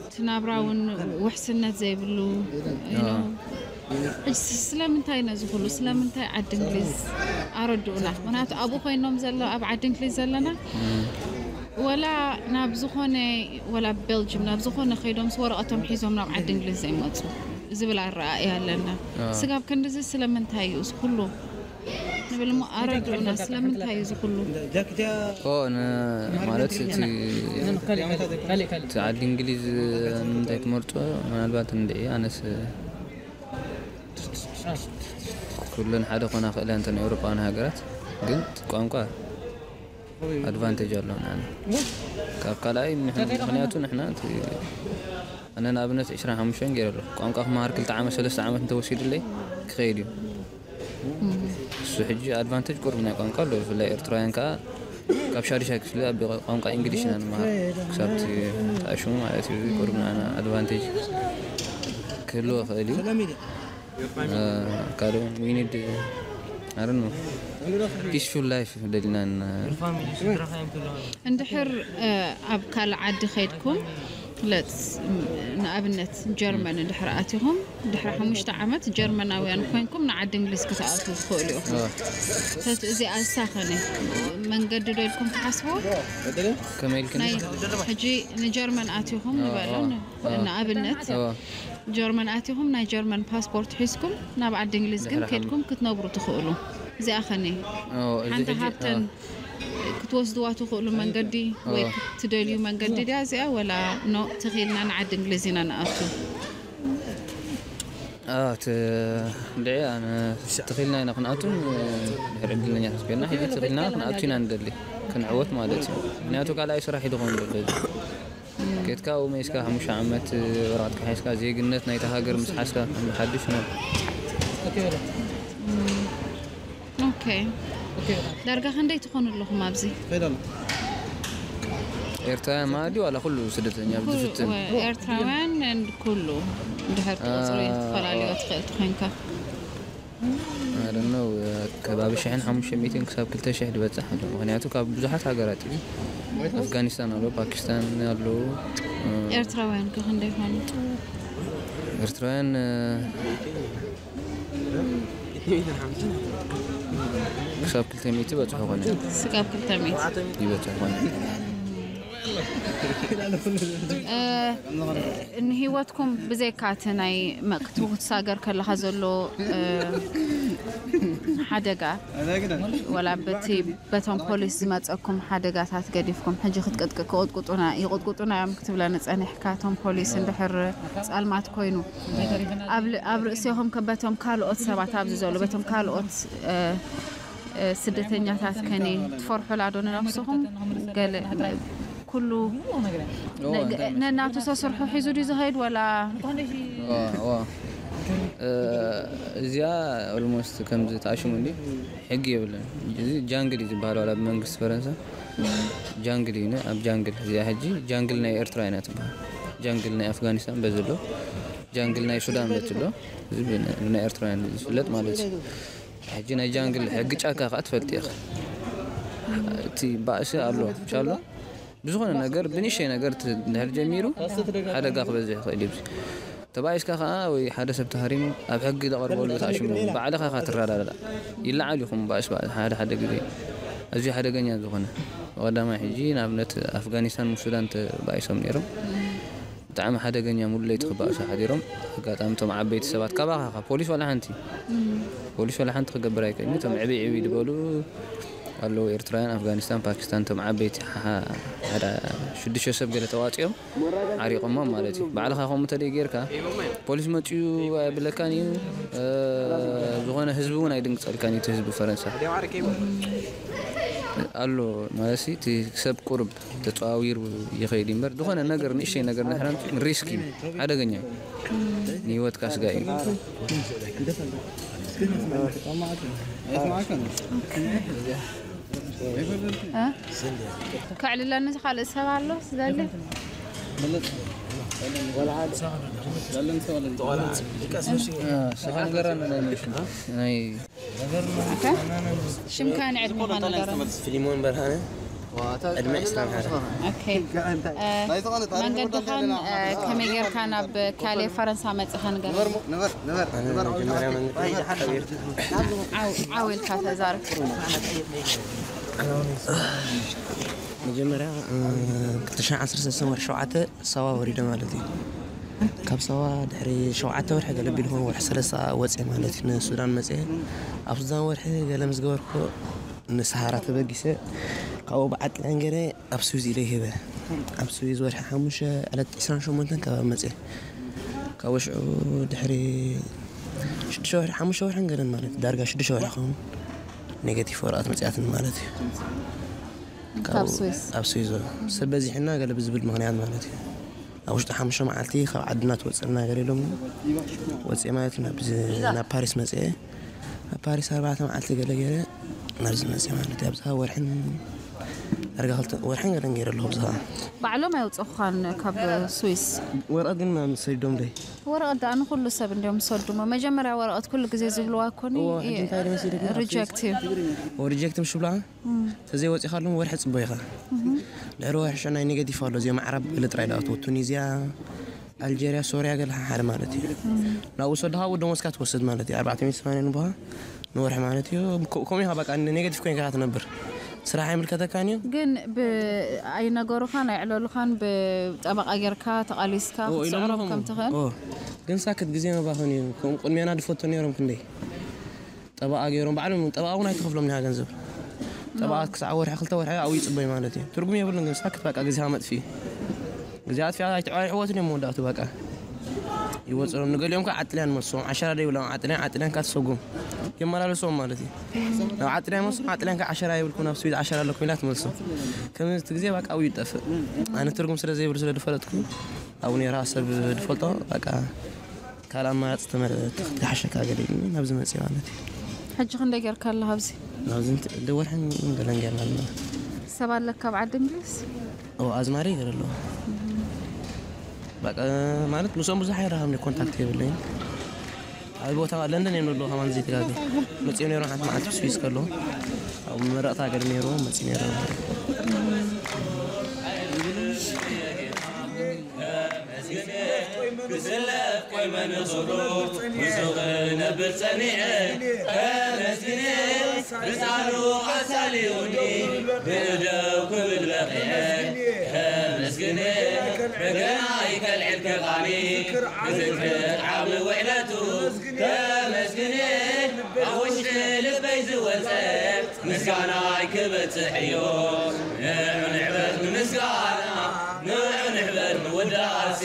እቲ ናብራ እውን ውሕስነት ዘይብሉ እዩ። ሕጂ ስለምንታይ ነዚ ኩሉ ስለምንታይ ዓዲ እንግሊዝ ኣረድኡና? ምክንያቱ ኣብኡ ኮይኖም ዘሎ ኣብ ዓዲ እንግሊዝ ዘለና ወላ ናብ ዝኾነ ወላ ቤልጅም ናብ ዝኾነ ከይዶምስ ወረቐቶም ሒዞም ናብ ዓዲ እንግሊዝ ዘይመፁ ዝብል ኣረኣእያ ኣለና። ስጋብ ክንድዚ ስለምንታይ እዩ እዚ ኩሉ ንብል እሞ ኣረድኡና ስለምንታይ እዩ እዚ ኩሉ? ኦ ን- ማለት እቲ እቲ ዓዲ እንግሊዝ ንምንታይ ትመርፆ? ምናልባት እንድዒ ኣነስ ኩለን ሓደ ኮና ክእላ እንተን ኤውሮጳውያን ሃገራት ግን እቲ ቋንቋ ኣድቫንቴጅ ኣሎ ንዓና ካብ ካልኣይ ምክንያቱ ንሕና ኣነ ንኣብነት ዕስራን ሓሙሽተን ገይረ ኣለኹ ቋንቋ ክመሃር ክልተ ዓመት ሰለስተ ዓመት እንተወሲዱለይ ክኸይድ እዩ እሱ ሕጂ ኣድቫንቴጅ ቁሩብ ናይ ቋንቋ ኣሎ ብፍላይ ኤርትራውያን ከዓ ካብ ሻድሻይ ክፍሊ ኣብ ቋንቋ እንግሊሽ ኢና ንመሃር ክሳብ ተኣሽሙ ማለት እዩ ቁሩብ ንዓና ኣድቫንቴጅ ክህልዎ ይኽእል እዩ ካልእ we need I don't know peaceful life ደሊና እንድሕር ኣብ ካልእ ዓዲ ከይድኩም ንኣብነት ጀርመን እንድሕር ኣቲኹም ድሕሪ ሓሙሽተ ዓመት ጀርመናውያን ኮይንኩም ንዓዲ እንግሊዝ ክትኣትዉ ትኽእሉ ኢኹም ተት እዚኣ ዝሳኸነ መንገዲ ዶ ኢልኩም ትሓስብዎ ከመይ ኢልክን ናይ ሕጂ ንጀርመን ኣቲኹም ንበሎ ንኣብነት ጀርመን ኣቲኹም ናይ ጀርመን ፓስፖርት ሒዝኩም ናብ ዓዲ እንግሊዝ ግን ከድኩም ክትነብሩ ትኽእሉ እዚኣ ኸኒ ሓንቲ ሃብተን ክትወስድዋ ትኽእሉ መንገዲ ወይ ክትደልዩ መንገዲ ድያ እዚኣ ወላ ኖ ተኺልና ንዓዲ እንግሊዝ ኢና ንኣቱ ድዒ ኣነ ተኺልና ኢና ክንኣቱ ድሕሪ ዕድለኛ ተስገና ሕጂ ተኺልና ክንኣቱ ኢና ንደሊ ክንዕወት ማለት እዩ ምክንያቱ ካልኣይ ስራሕ ይድኾን ዘሎ ኬድካ ኣብኡ መይስካ ሓሙሽተ ዓመት ወረቐትካ ሓዝካ ዜግነት ናይታ ሃገር ምስ ሓዝካ ከም ሓድሽ ነው። ኦኬ። ዳርጋ ክንደይ ትኾኑ ኣለኹም ኣብዚ? ኤርትራውያን ማለት ዋላ ኩሉ ስደተኛ ብዝፍትን ኤርትራውያን and ኩሉ ድሕር ክትቆፅሩ ትፈላለዩ ትኽእል ትኾይንካ። I don't know ከባቢ ሽሕን ሓሙሽተ ሚእትን ክሳብ ክልተ ሽሕ ዝበፅሕ ኣሎ። ምክንያቱ ካብ ብዙሓት ሃገራት እዩ። ኣፍጋኒስታን ኣሎ፣ ፓኪስታን ኣሎ። ኤርትራውያን ከ ክንደይ ይኾኑ? ኤርትራውያን ክሳብ ክልተ ሚእቲ በፅሑ ኮነ ስጋብ ክልተ ሚእቲ ይበፅሑ ኮነ። ንህይወትኩም ብዘይካ እቲ ናይ መቅትቡ ክትሳገር ከለካ ዘሎ ሓደጋ ወላ በቲ በቶም ፖሊስ ዝመፀኩም ሓደጋታት ገዲፍኩም ሕጂ ክትቅጥቅ ክቅጥቁጡና ይቅጥቁጡና እዮም ክትብለኒ ፀኒሕካ እቶም ፖሊስ እንድሕር ፃልማት ኮይኑ ኣብ ርእሲኹም ከበቶም ካልኦት ሰባት ኣብዚ ዘሎ በቶም ካልኦት ስደተኛታት ከኒ ትፈርሑላ ዶ ንነብስኹም? ገለ ኩሉ ነናቱ ሰስርሑ ሒዙ ድዩ ዝኸይድ ወላ እዚኣ ኦልሞስት ከምዚ ተኣሽሙ እንዲ ሕጊ የብለን። እዚ ጃንግል እዩ ዝበሃል ዋላ ብመንግስቲ ፈረንሳ ጃንግል እዩ ኣብ ጃንግል እዚኣ ሕጂ ጃንግል ናይ ኤርትራ ኢና ትበሃል። ጃንግል ናይ ኣፍጋኒስታን በዚ ኣሎ ጃንግል ናይ ሱዳን በቲ ኣሎ እዚ ናይ ኤርትራውያን ዝፍለጥ ማለት እዩ። ሕጂ ናይ ጃንግል ሕጊ ጫካ ከዓ ትፈልጥ ኢኻ። እቲ ባእሲ ኣሎ ቻሎ ብዝኾነ ነገር ብንእሽተይ ነገር ድሕር ጀሚሩ ሓደጋ ክበዝሕ ይኽእል እዩ። ተባኢስካ ከዓ ወይ ሓደ ሰብ ተሃሪሙ ኣብ ሕጊ ተቐርበሉ ተኣሽሙ ባዕልኻ ኢኻ ትረዳዳእ። ይለዓል ይኹም ባእስ ባእስ ሓደ ሓደ ግዜ ኣዝዩ ሓደገኛ ዝኾነ ቀዳማይ ሕጂ ንኣብነት ኣፍጋኒስታን ምስ ሱዳን ተባኢሶም ነይሮም። ብጣዕሚ ሓደገኛ ሙሉ ለይቲ ክባእሱ ሓዲሮም ኣጋጣሚ እቶም ዓበይቲ ሰባት ካባኻ ካብ ፖሊስ ዋላ ሓንቲ ፖሊስ ዋላ ሓንቲ ክገብር ኣይክእልን እቶም ዕብይ ዕብይ ዝበሉ ኣለዉ ኤርትራውያን ኣፍጋኒስታን ፓኪስታን እቶም ዓበይቲ ሓደ ሽዱሽተ ሰብ ገለ ተዋፂኦም ዓሪቆሞም ማለት እዩ ባዕልኻ ከምኡ ተደይ ጌርካ ፖሊስ መፅዩ ኣይብለካን እዩ ዝኾነ ህዝቢ እውን ኣይድንግፀልካን እዩ ህዝቢ ፈረንሳ ኣሎ ማለት እቲ ሰብ ቁርብ ተፀዋዊሩ ይኸይድ እምበር ዝኾነ ነገር ንእሽተይ ነገር ንሕራም ሪስክ እዩ ሓደገኛ እዩ ንህይወትካ ስጋ እዩ ከዕልለኒ ካልእ ሰብ ኣሎ ስደሊ ስኻ ንገረኒ ናይ ሽምካ ንዕድሜኻ ንገረኒ ፊሊሞን በርሃነ ዕድመ ዕስራን ሓደ መንገድኻን ከመይ ጌርካ ናብ ካሌ ፈረንሳ መፅኻ ንገር ኣነ መጀመርያ መንገዲ ዓው ኢልካ ተዛረብ መጀመርያ ክልተ ሽሕን ዓሰርተ ሰለስተን ወርሒ ሸውዓተ ሳዋ ወሪደ ማለት እዩ ካብ ሳዋ ድሕሪ ሸውዓተ ወርሒ ገለ ቢሉ ኾን ወርሒ ሰለስተ ወፅየ ማለት እዩ ንሱዳን መፅየ ኣብ ሱዳን ወርሒ ገለ ምስ ገበርኩ ንሰሃራ ተበጊሰ ካብኡ ብዓጥልያን ገይረ ኣብ ስዊዝ ኢለ ይህበ ኣብ ስዊዝ ወርሒ ሓሙሽተ ዕለት ዕስራን ሸሞንተን ከባቢ መፅየ ካብ ሽዑ ድሕሪ ሽዱሽተ ወርሒ ሓሙሽተ ወርሕን ገለን ማለት ዳርጋ ሽዱሽተ ወርሒ ኸውን ኔጋቲቭ ወረቐት መፅያትን ማለት እዩ ካብ ስዊስ ኣብ ስዊዝ ሰብ በዚሕና ገለ ብዝብል ምክንያት ማለት እዩ ኣብ ውሽጢ ሓሙሽተ መዓልቲ ካብ ዓድና ትወፅና ገለ ኢሎም ወፅየ ማለት ናብ ፓሪስ መፅየ ኣብ ፓሪስ ኣርባዕተ መዓልቲ ገለ ገይረ ናብዚ መፅየ ማለት እዩ ኣብዛ ወርሕን ዳርጋ ክልተ ወርሕን ገለን ገይረ ኣለኹ ብዝኻ ባዕሎም ኣይውፅኹኻን ካብ ስዊስ ወረቐት ግን ምናምን ሰዲዶም ደይ ወረቐት ደኣ ንኩሉ ሰብ እንዲዮም ዝሰድሞ መጀመርያ ወረቐት ኩሉ ግዜ ዝብልዋ ኮኒ ሪጀክት እዩ ሪጀክት ምሽ ብላ ተዘይወፂኻሎም ወርሒ ፅቦ ኢኻ ድሕሪ ወርሒ ናይ ኔጋቲቭ ኣሎ እዚኦም ዓረብ ገለ ጥራይ ዳኣትዎ ቱኒዝያ ኣልጀርያ ሶርያ ገለ ሓደ ማለት እዩ ናብኡ ሰድኻ ደሞዝካ ትወስድ ማለት እዩ ኣርባዕተ ሚእቲ ሰማንያ ንቦኻ ንወርሒ ማለት እዩ ከምኡ ኢኻ በቃ ኔጋቲቭ ኮይንካ ትነብር ስራሕ ኣይምልከተካን እዩ ግን ኣይነገሩኻን ኣይዕለሉኻን ብጠበቃ ጌርካ ተቃሊስካ ክትስዕሮም ከም ትኽእል ግን ሳክት ግዜ መባኸን እዩ ከምኡ ቅድሜና ድፈቶ ነይሮም ክንደይ ጠበቃ ገይሮም ባዕሎም ጠበቃ እውን ኣይትኸፍሎም ኒሃ ገንዘብ ጠበቃ ክሳዕ ወርሒ ክልተ ወርሒ ኣብኡ ይፅበይ ማለት እዩ ትርጉም የብሉን ግን ሳክት በቃ ግዜኻ መጥፊ ግዜ ኣጥፊያ ኣይትዕዋይ ሕወትን እዮም መወዳእቱ በቃ ይወፅሎም ንገሊኦም ከዓ ዓጥልያን መስዎም ዓሸራ ደይብሎም ዓጥልያን ዓጥልያን ካትሰጉም የመላልሶም ማለት እዩ። ናብ ዓጥልያ ይመልሱ፣ ዓጥልያን ከዓ ዓሸራ ይብልኩ፣ ናብ ስዊዝ ዓሸራ ኣለኩም ኢላ ትመልሶ። ከምዚ ግዜ በቃ ኣብኡ ይጠፍእ። ኣነ ትርጉም ስለ ዘይብሉ ስለ ዝፈለጥኩ ኣብኡ ነራ ሰብ ዝፈልጦ በቃ ካልእ ኣማራፂ ተመረ-፣ ተኽቲ ሓሸካ ገለ ኢሉኒ ናብዚ መፅእ ማለት እዩ። ሕጂ ክንደይ ጌርካ ኣለኻ ኣብዚ? ናብዚ እንተ-፣ እንደ ወርሕን ገለን ጌርና ኣለና። ሰብ ኣለካ ኣብ ዓዲ እንግሊዝ? ኦ፣ ኣዝማሪ ገለ ኣለዎ። በቃ ማለት ምስኦም ብዙሕ ኣይራኸብኒ፣ ኮንታክት የብለይን። ኣብ ቦታ ለንደን እዮም ዘለዉ ከማን ዘይተጋገ መፅኡ ነይሮም ሓንቲ መዓልቲ ስዊስ ከለዉ ኣብ መረቕታ ገለ ነይርዎም መፅኡ ነይሮም። ክስለፍ ቆይመ ንኽብሩ ምስኡ ክነብር ጸኒዐ ከመስግነ ብጻሉ ኣሳልዩኒ ብእደው ክብል በቒዐ ከመስግነ በገናይ ከልዕል ክቓኒ ክዝክር ዓቢ ውዕለቱ ከመስግነ ኣብ ውሽጢ ልበይ ዝወጸ ምስጋናይ ክበጽሕ እዮ ንዑ ንሕበር ንምስጋና ንዑ ንሕበር ንውዳሴ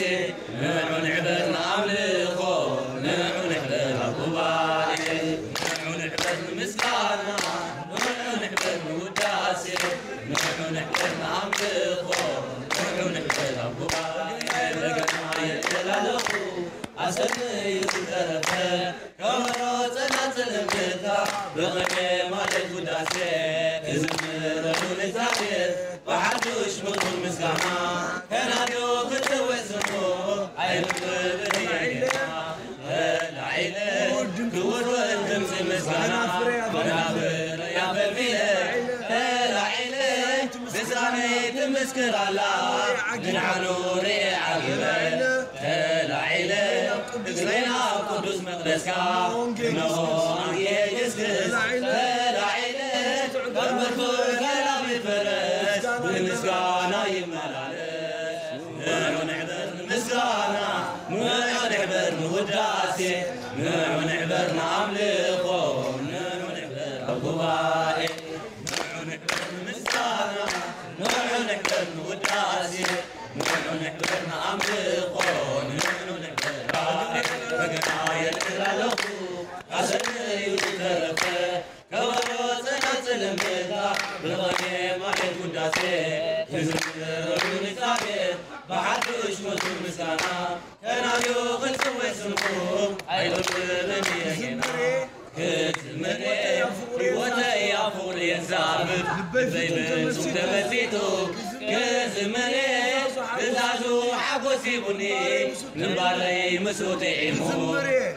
ንዑ ንሕበር ንኣምልኾ ንዑ ንሕበር ኣብ ጉባኤ ንዑ ንሕበር ንምስጋና ንዑ ንሕበር ንውዳሴ ንዑ ንሕበር ንኣምልኾ ንዑ ንሕበር ኣብ ጉባኤ በገና የልዕል ኣለኹ ኣሰንዩ ዝተረፈ ከበሮ ጸናጽል እምብልታ ብቕኔ ማለት ውዳሴ ክዝምረሉ ንእግዚኣብሔር ብሓዱሽ ምጡር ምስጋና ከናድዮ ክጽውዕ ስሙ ኣይርብብን እየ ጌና ተላዒለ ክውር ድምፂ ምስጋና መናፍር ያፈልፊለ ተላዒለ ልሳነይ ትምስክር ኣላ ግንዓኑ ርኤ ዓጊበ ተላዒለ እግረይ ናብ ቅዱስ መቕደስካ እነሆ ኣንጌ ገስግስ ተላዒለ ካብ ብርቱዕ ከላቢ ፈረስ ብምስጋና ይመላለስ ንዑ ንሕበር ንምስጋና ንዑ ንሕበር ንውዳሴ ንዑ ንሕበር ንኣምልኾ ንዑ ንሕበር ኣብ ጉባኤ ንዑ ንሕበር ንምስጋና ንዑ ንሕበር ንውዳሴ ንዑ ንሕበር ንኣምልኾ ንዑ ንሕበር በገና የልዕል ኣለኹ ኣሰንዩ ዝተረፈ ከበሮ ጸናጽል እምብልታ ብቕኔ ማለት ውዳሴ ክዝምረሉ ንእግዚኣብሔር ብሓድሽ መዝሙር ምስጋና ከናድዮ ክንጽውዕ ስምኩም ኣይቕርብን እየ ጌና ክዝምር ህይወተይ ኣብ ፍቕሪ የንሳፍፍ ልበይ ብጹም ተመሲጡ ክዝምር ትእዛዙ ሓጎስ ሂቡኒ ምንባረይ ምስኡ ጥዒሙ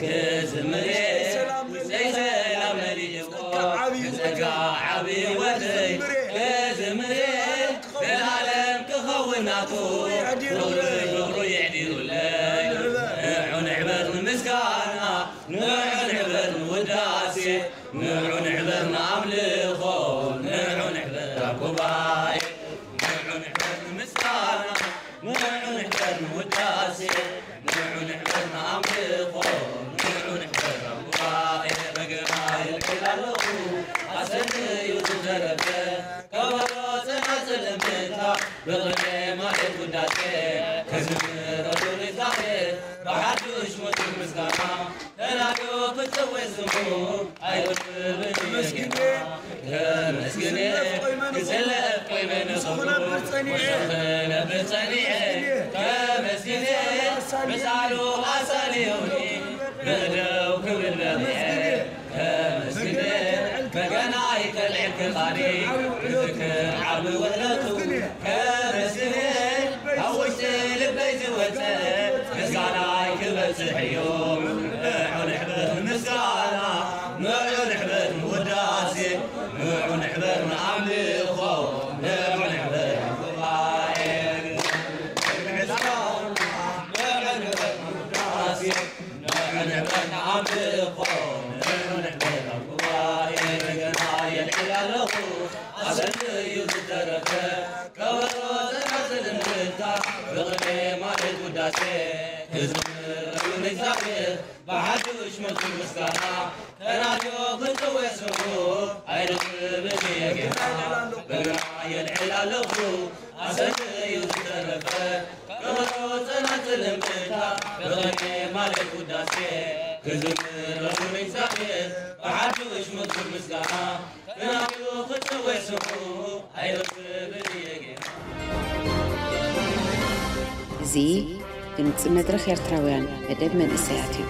ክዝምር ውሽጠይ ሰላም መሊእዎ ብጸጋ ዓቢ ህይወተይ ክዝምር ዘላለም ክኸውን ናቱ ፍቕሪ ፍቕሩ የዕዲሩለይ ንዑ ንሕበር ንምስጋና ንዑ ንሕበር ንውዳሴ ንዑ ንሕበር ንኣምልኾ ንዑ ንሕበር ኣብ ጉባኤ ንዑ ንሕበር ንምስጋና ንዑ ንሕበር ንውዳሴ ንዑ ንሕበር ንኣምልኾ ንዑ ንሕበር ኣብ ጉባኤ በገና የልዕል ኣለኹ ኣሰንዩ ዝተረፈ ከበሮ ጸናጽል እምብልታ ብቕኔ ማለት ውዳሴ ክዝምረሉ ንእግዚኣብሔር ብሓዱሽ መዝሙር ምስጋና ተናግዮ ክጸውዕ ስሙ ኣይቕርብን እየ ጌና ከመስግነ ክስለፍ ቆይመ ንኽብሩ ክነብር ጸኒዐ ከመስግነ ምሳሉ ኣሳልዮኒ ብእደው ክብል በሊዐ ከመስግነ በገናይ ከልዕል ክቓኒ ክዝክር ዓቢ ውዕለቱ ከመስግነ ካብ ውሽጢ ልበይ ዝወጸ ምስጋናይ ክበጽሕ እዩ ንዑ ንሕበር ንምስጋና ንዑ ንሕበር ንውዳሴ ንዑ ንሕበር ንኣምልኾ ንዑ ንሕበር ጉባኤ ንዑ ንሕበር ንውዳሴ ንዑ ንሕበር ንኣምልኾ ንዑ ንሕበር ኣብ ጉባኤ በገና የልዕል ኣለኹ ኣሰንዩ ዝተረፈ ከበሮ ጸናጽል እምብልታ ብቕኔ ማለት ውዳሴ ክዝምረሉ ንእግዚኣብሔር ብሓዱሽ መዝሙር ምስጋና ተናድዮ ክንጽውዕ ስሙ ኣይርብብን እየ ጌና በገና የልዕል ኣለኹ ኣሰንዩ ዝተረፈ ከበሮ ጸናጽል እምብልታ ብቕኔ ማለት ውዳሴ ክዝምር ንእግዚኣብሔር ብሓድሽ ምድሪ ምስጋና፣ ክናብዩ ክጸወ ስሙ ኣይረክብን እየ ጌና። እዚ ድምፂ መድረኽ ኤርትራውያን መደብ መንእሰያት እዩ።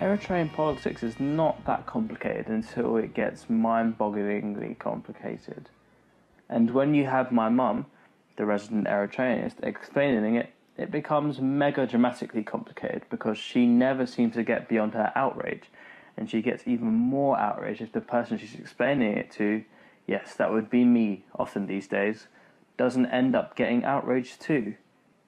Eritrean politics is not that complicated until it gets mind bogglingly complicated. And when you have my mum, the resident Eritreanist, explaining it, it becomes mega dramatically complicated because she never seems to get beyond her outrage. And she gets even more outraged if the person she's explaining it to, yes, that would be me often these days, doesn't end up getting outraged too.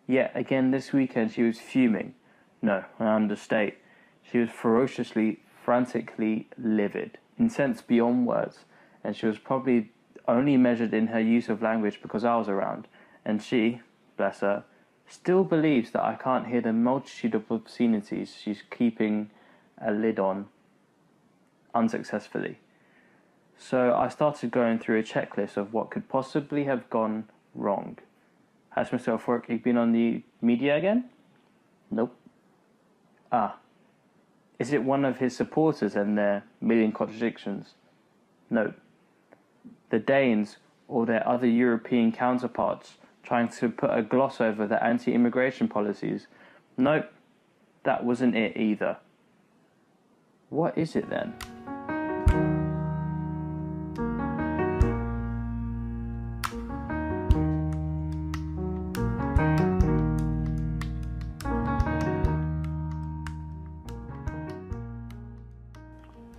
Yet again this weekend she was fuming. No, I understate. She was ferociously, frantically livid, incensed beyond words, and she was probably only measured in her use of language because I was around. And she, bless her, still believes that I can't hear the multitude of obscenities she's keeping a lid on unsuccessfully. So I started going through a checklist of what could possibly have gone wrong. Has Mister Afwerki been on the media again? Nope. Ah. Is it one of his supporters and their million contradictions? Nope. The Danes or their other European counterparts trying to put a gloss over the anti immigration policies? Nope. That wasn't it either. What is it then?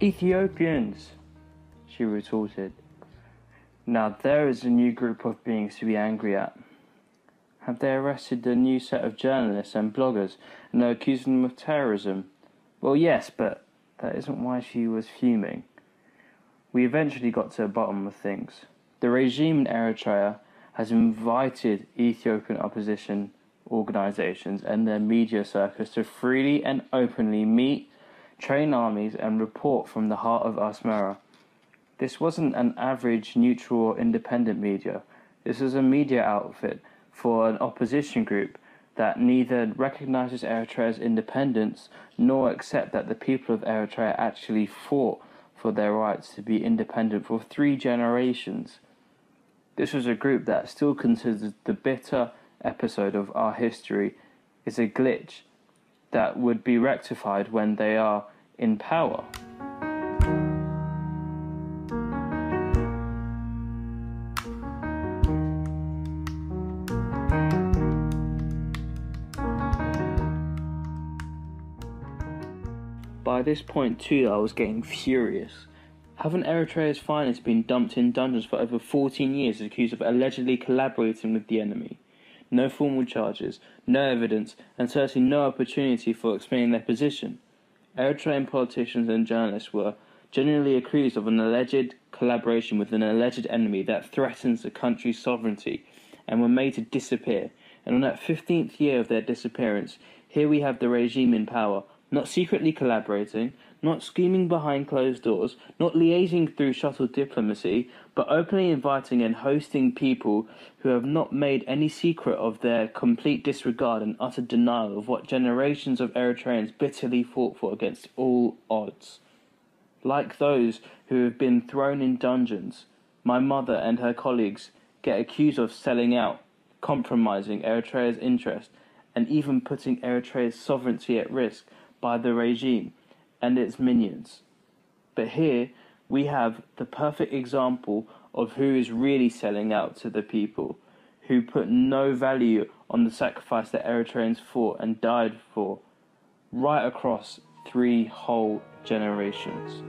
Ethiopians, she retorted. Now there is a new group of beings to be angry at. Have they arrested a new set of journalists and bloggers and are accusing them of terrorism? Well, yes, but that isn't why she was fuming. We eventually got to the bottom of things. The regime in Eritrea has invited Ethiopian opposition organizations and their media circus to freely and openly meet, train armies, and report from the heart of Asmara. This wasn't an average neutral or independent media. This was a media outfit for an opposition group that neither recognizes Eritrea's independence nor accept that the people of Eritrea actually fought for their rights to be independent for three generations. This was a group that still considers the bitter episode of our history is a glitch that would be rectified when they are in power. By this point, too, I was getting furious. Haven't Eritrea's finest been dumped in dungeons for over fourteen years, accused of allegedly collaborating with the enemy? No formal charges, no evidence, and certainly no opportunity for explaining their position. Eritrean politicians and journalists were generally accused of an alleged collaboration with an alleged enemy that threatens the country's sovereignty and were made to disappear. And on that fifteenth year of their disappearance, here we have the regime in power, not secretly collaborating, not scheming behind closed doors, not liaising through shuttle diplomacy, but openly inviting and hosting people who have not made any secret of their complete disregard and utter denial of what generations of Eritreans bitterly fought for against all odds. Like those who have been thrown in dungeons, my mother and her colleagues get accused of selling out, compromising Eritrea's interest, and even putting Eritrea's sovereignty at risk by the regime and its minions. But here we have the perfect example of who is really selling out to the people, who put no value on the sacrifice that Eritreans fought and died for right across three whole generations.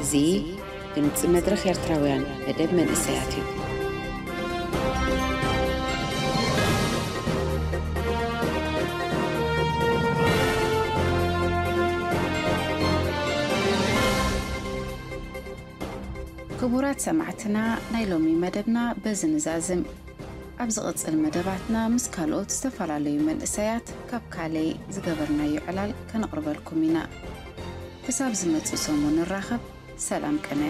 እዚ ድምፂ መድረኽ ኤርትራውያን መደብ መንእሰያት እዩ። ክቡራት ሰማዕትና፣ ናይ ሎሚ መደብና በዚ ንዛዝም። ኣብ ዝቕጽል መደባትና ምስ ካልኦት ዝተፈላለዩ መንእሰያት ካብ ካሌ ዝገበርናዮ ዕላል ከነቕርበልኩም ኢና። ክሳብ ዝመጽእ ሰሙን ንራኸብ። ሰላም ቅነ።